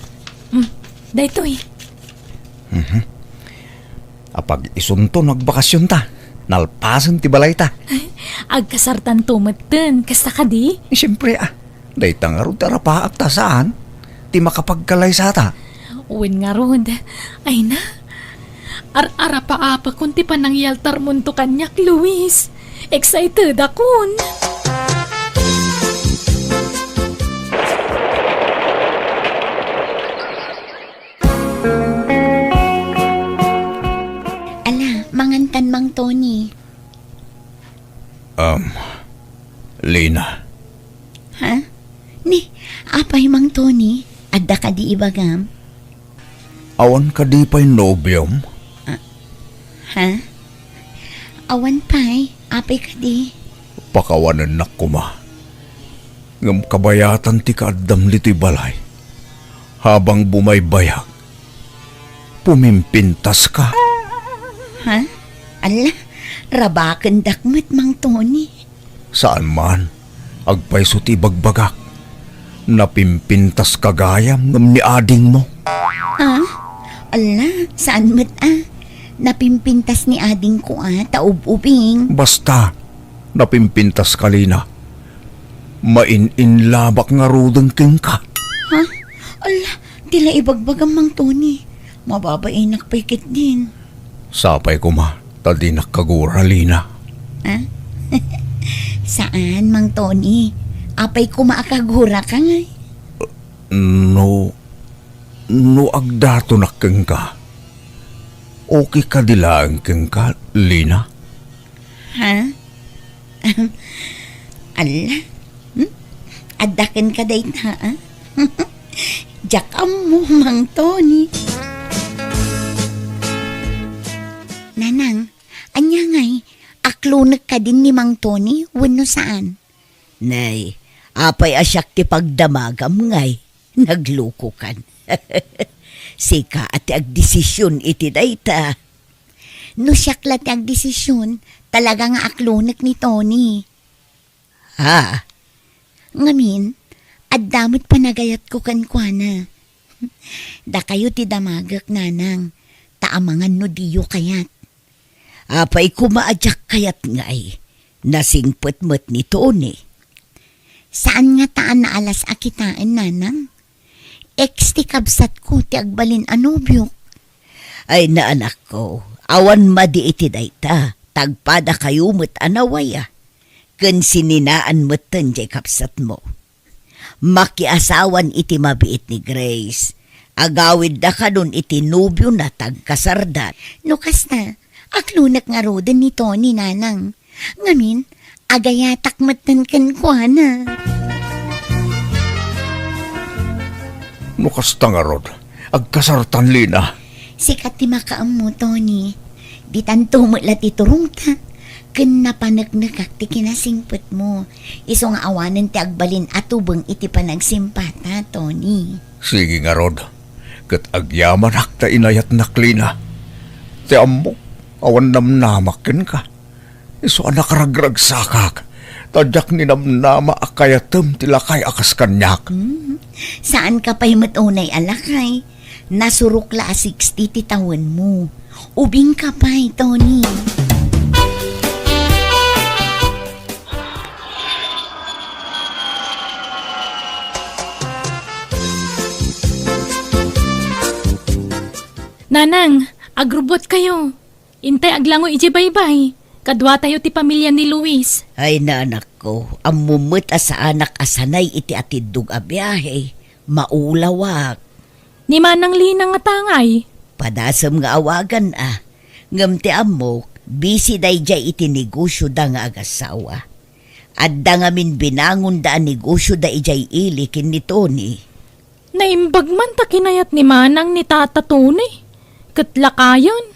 mm, daytoy. Mhm. Apag-isunto no agbakasionta, nalpasen ti balayta. Agkasartanto metten, kasta kadi? Siempre, ah. Dayta ngarud ti arapaak ta saan ti makapagkalaysata. Wen ngarud, ay na. Ar-arapaapakon ti panangyaltarmonto kaniak, Luis. Excited akon. Ala, mangantan, Mang Tony. Um, Lina. Ha? Ni, apay, Mang Tony? Adda kadi ibagam? Awan kadi pay nobiom? Ah, ha? Awan pay, apay kadi? Pakawanennak koma. Ngem kabayatan ti kaaddam ditoy balay. Habang bumaybayak, pumimpintaska. Ha? Alla, rabakendak met, Mang Tony. Saan man, agpayso ti ibagbagak. Napimpintaska gayam ngem ni adingmo. Ha? Alla, saan met a. Napimpintas ni adingko a, ta ub-ubing. Basta, napimpintaska, Lina. Main-inlabak ngaruden kenka. Ha? Alla, ti la ibagbagam, Mang Tony. Mababainak pay ketdin. Sapay koma, ta dinak kagura, Lina. Ha? Saan, Mang Tony. Apay koma a kaguraka ngay? No, no agdatonak kenka, okay kadi laeng kenka, Lina? Ha? Alla? Hmm? Adda kenka dayta, a? Diak ammo, Mang Tony. Nanang, ania ngay, aklonek kadin ni Mang Tony wenno saan? Nay, apay a siak ti pagdamagam ngay? Naglukokan. Sika a ti agdesisyon iti dayta. No siak la ti agdesisyon, talaga nga aklonek ni Tony. Ha? Ngamin, adda met panagayatko kenkuana. Dakayo ti damagek, nanang, ta amangan no diyo kayat. Apay koma a diak kayat ngay, nasingpet met ni Tony. Saan ngata a naalas a kitaen, nanang? Ex ti kabsatko ti agbalin a nobiok. Ay, naanakko, awan madi iti dayta, tagpadakayo met a nawaya. Ken sininaan metten diay kabsatmo. Makiasawan iti mabiit ni Grace. Agawidda kadon iti nobiona ti agkasardan. No kasta, aklonek ngaruden ni Tony, nanang. Ngamin, agayatak metten kenkuana. No kasta ngarud, agkasartan, Lina. Sika ti makaammo, Tony. Ditanto met la ti turongta. Ken napaneknekak ti kinasingpetmo. Isu nga awanen ti agbalin a tubeng iti panagsimpata, Tony. Sige ngarud, ket agyamanak ta inayatnak, Lina. Ti ammok, awan namnamak kenka. Isu a nakaragragsakak, ta diak ninamnama a kayatem ti lakay a kas kaniak. Hmm, saanka pay met unay a lakay. Nasurok la a sixty ti tawenmo. Ubingka pay, Tony. Nanang, agrubbuatkayo. Intay aglangoy idiay baybay. Kaduatayo ti pamilya ni Luis. Ay, nanakko, ammom met a saanak a sanay iti atiddog a biahe. Maulawak. Ni Manang Lina ngata ngay? Padasem nga awagan a. Ngem ti ammok, busy daydiay iti negosioda nga agasawa. Adda ngamin binangonda a negosioda idiay ili ken ni Tony. Naimbag man ta kinayat ni Manang ni Tata Tony. Ket lakayen.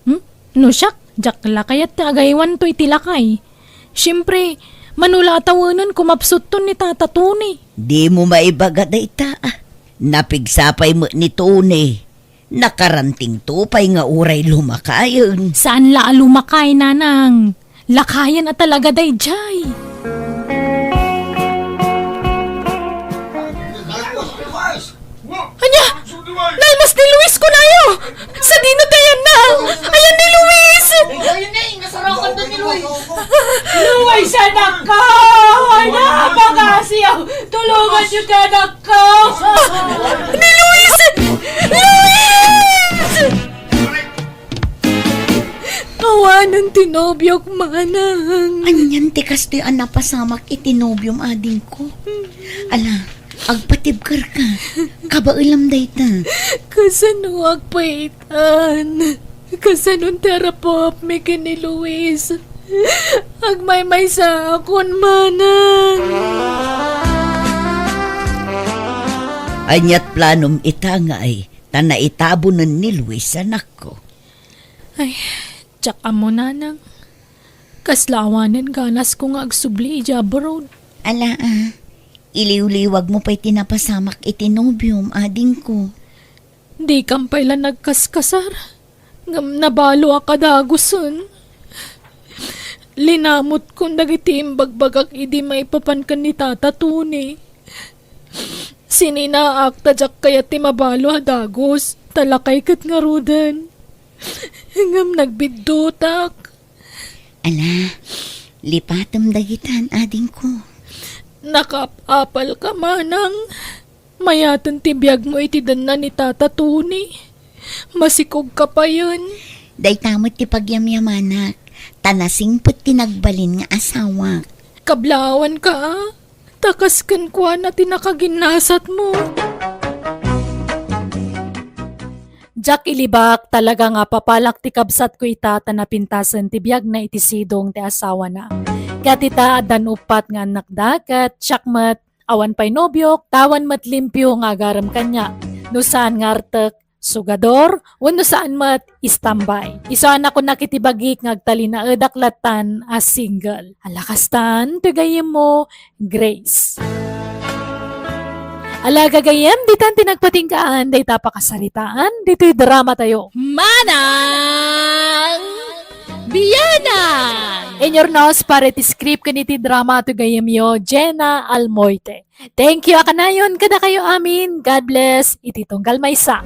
Hmm? No siak, diak la kayat ti agaywanto iti lakay. Siempre, mano la a tawenenko mapsutton ni Tata Tony. Dimo maibaga dayta, a. Napigsa pay met ni Tony. Nakarantingto pay nga uray lumakayen. Saan la a lumakay, Nanang. Lakayen a talaga daydiay. Ania? Nalmas ni Luis kunayo! Sadino ti ayanna? Ayan ni Luis! Luis, anakko! Ay, napakasiyaw! Tulungan niyo ka, anakko! Ni Luis! Luis! Awanen ti nobiok, Manang. Anian ti kastoy a napasamak iti nobiom, adingko? Ala, agpatibkerka. Kabaelam dayta. Kasano agpaitan? Kasano ti arapupmi ken ni Luis? Agmaymaysaakon, Manang. Aniat planom ita nga ay ta naitabonen ni Luis, anakko? Ay, diak ammo, Nanang. Kasla awanen ganasko nga agsubli idiay abroad. Ala, a, iliwliwagmo pay ti napasamak iti nobiom, adingko. Dikam pay la nagkaskasar, ngem nabaloak a dagusen. Linamutkon dagiti imbagbagak idi maipapan ken ni Tata Tony. Sininaak ta diak kayat ti mabalo a dagus, ta lakay ket ngaruden. Ngem nagbiddutak. Ala, lipatem dagitan, adingko. Nakaap-apalka, Manang. Mayaten ti biagmo iti denna ni Tata Tony. Masikogka payen. Dayta met ti pagyamyamanak, ta nasingpet ti nagbalin nga asawak. Kablaawanka, a? Ta kas kenkuana ti nakaginnasatmo. Diak ilibak, talaga nga apapalak ti kabsatko ita ta napintasen ti biagna iti sidong ti asawana. Ket ita, addan uppat nga annakda, ket siak met, awan pay nobiok, ta awan met limpio nga agarem kaniak. No saan nga artek, sugador, wenno saan met, istambay. Isu a nakunak iti bagik nga agtalinaedak lattan a single. Ala kastan, ti gayyemmo, Grace. Ala gagayyem, ditan ti nagpatinggaan, dayta pakasaritaan, ditoy drama tayo. Manang Bianang! Inurnos para iti script ken iti drama ti gayyemyo, Jenna Almoite. Thank you a kanayon kadakayo amin. God bless. Iti tunggal maysa.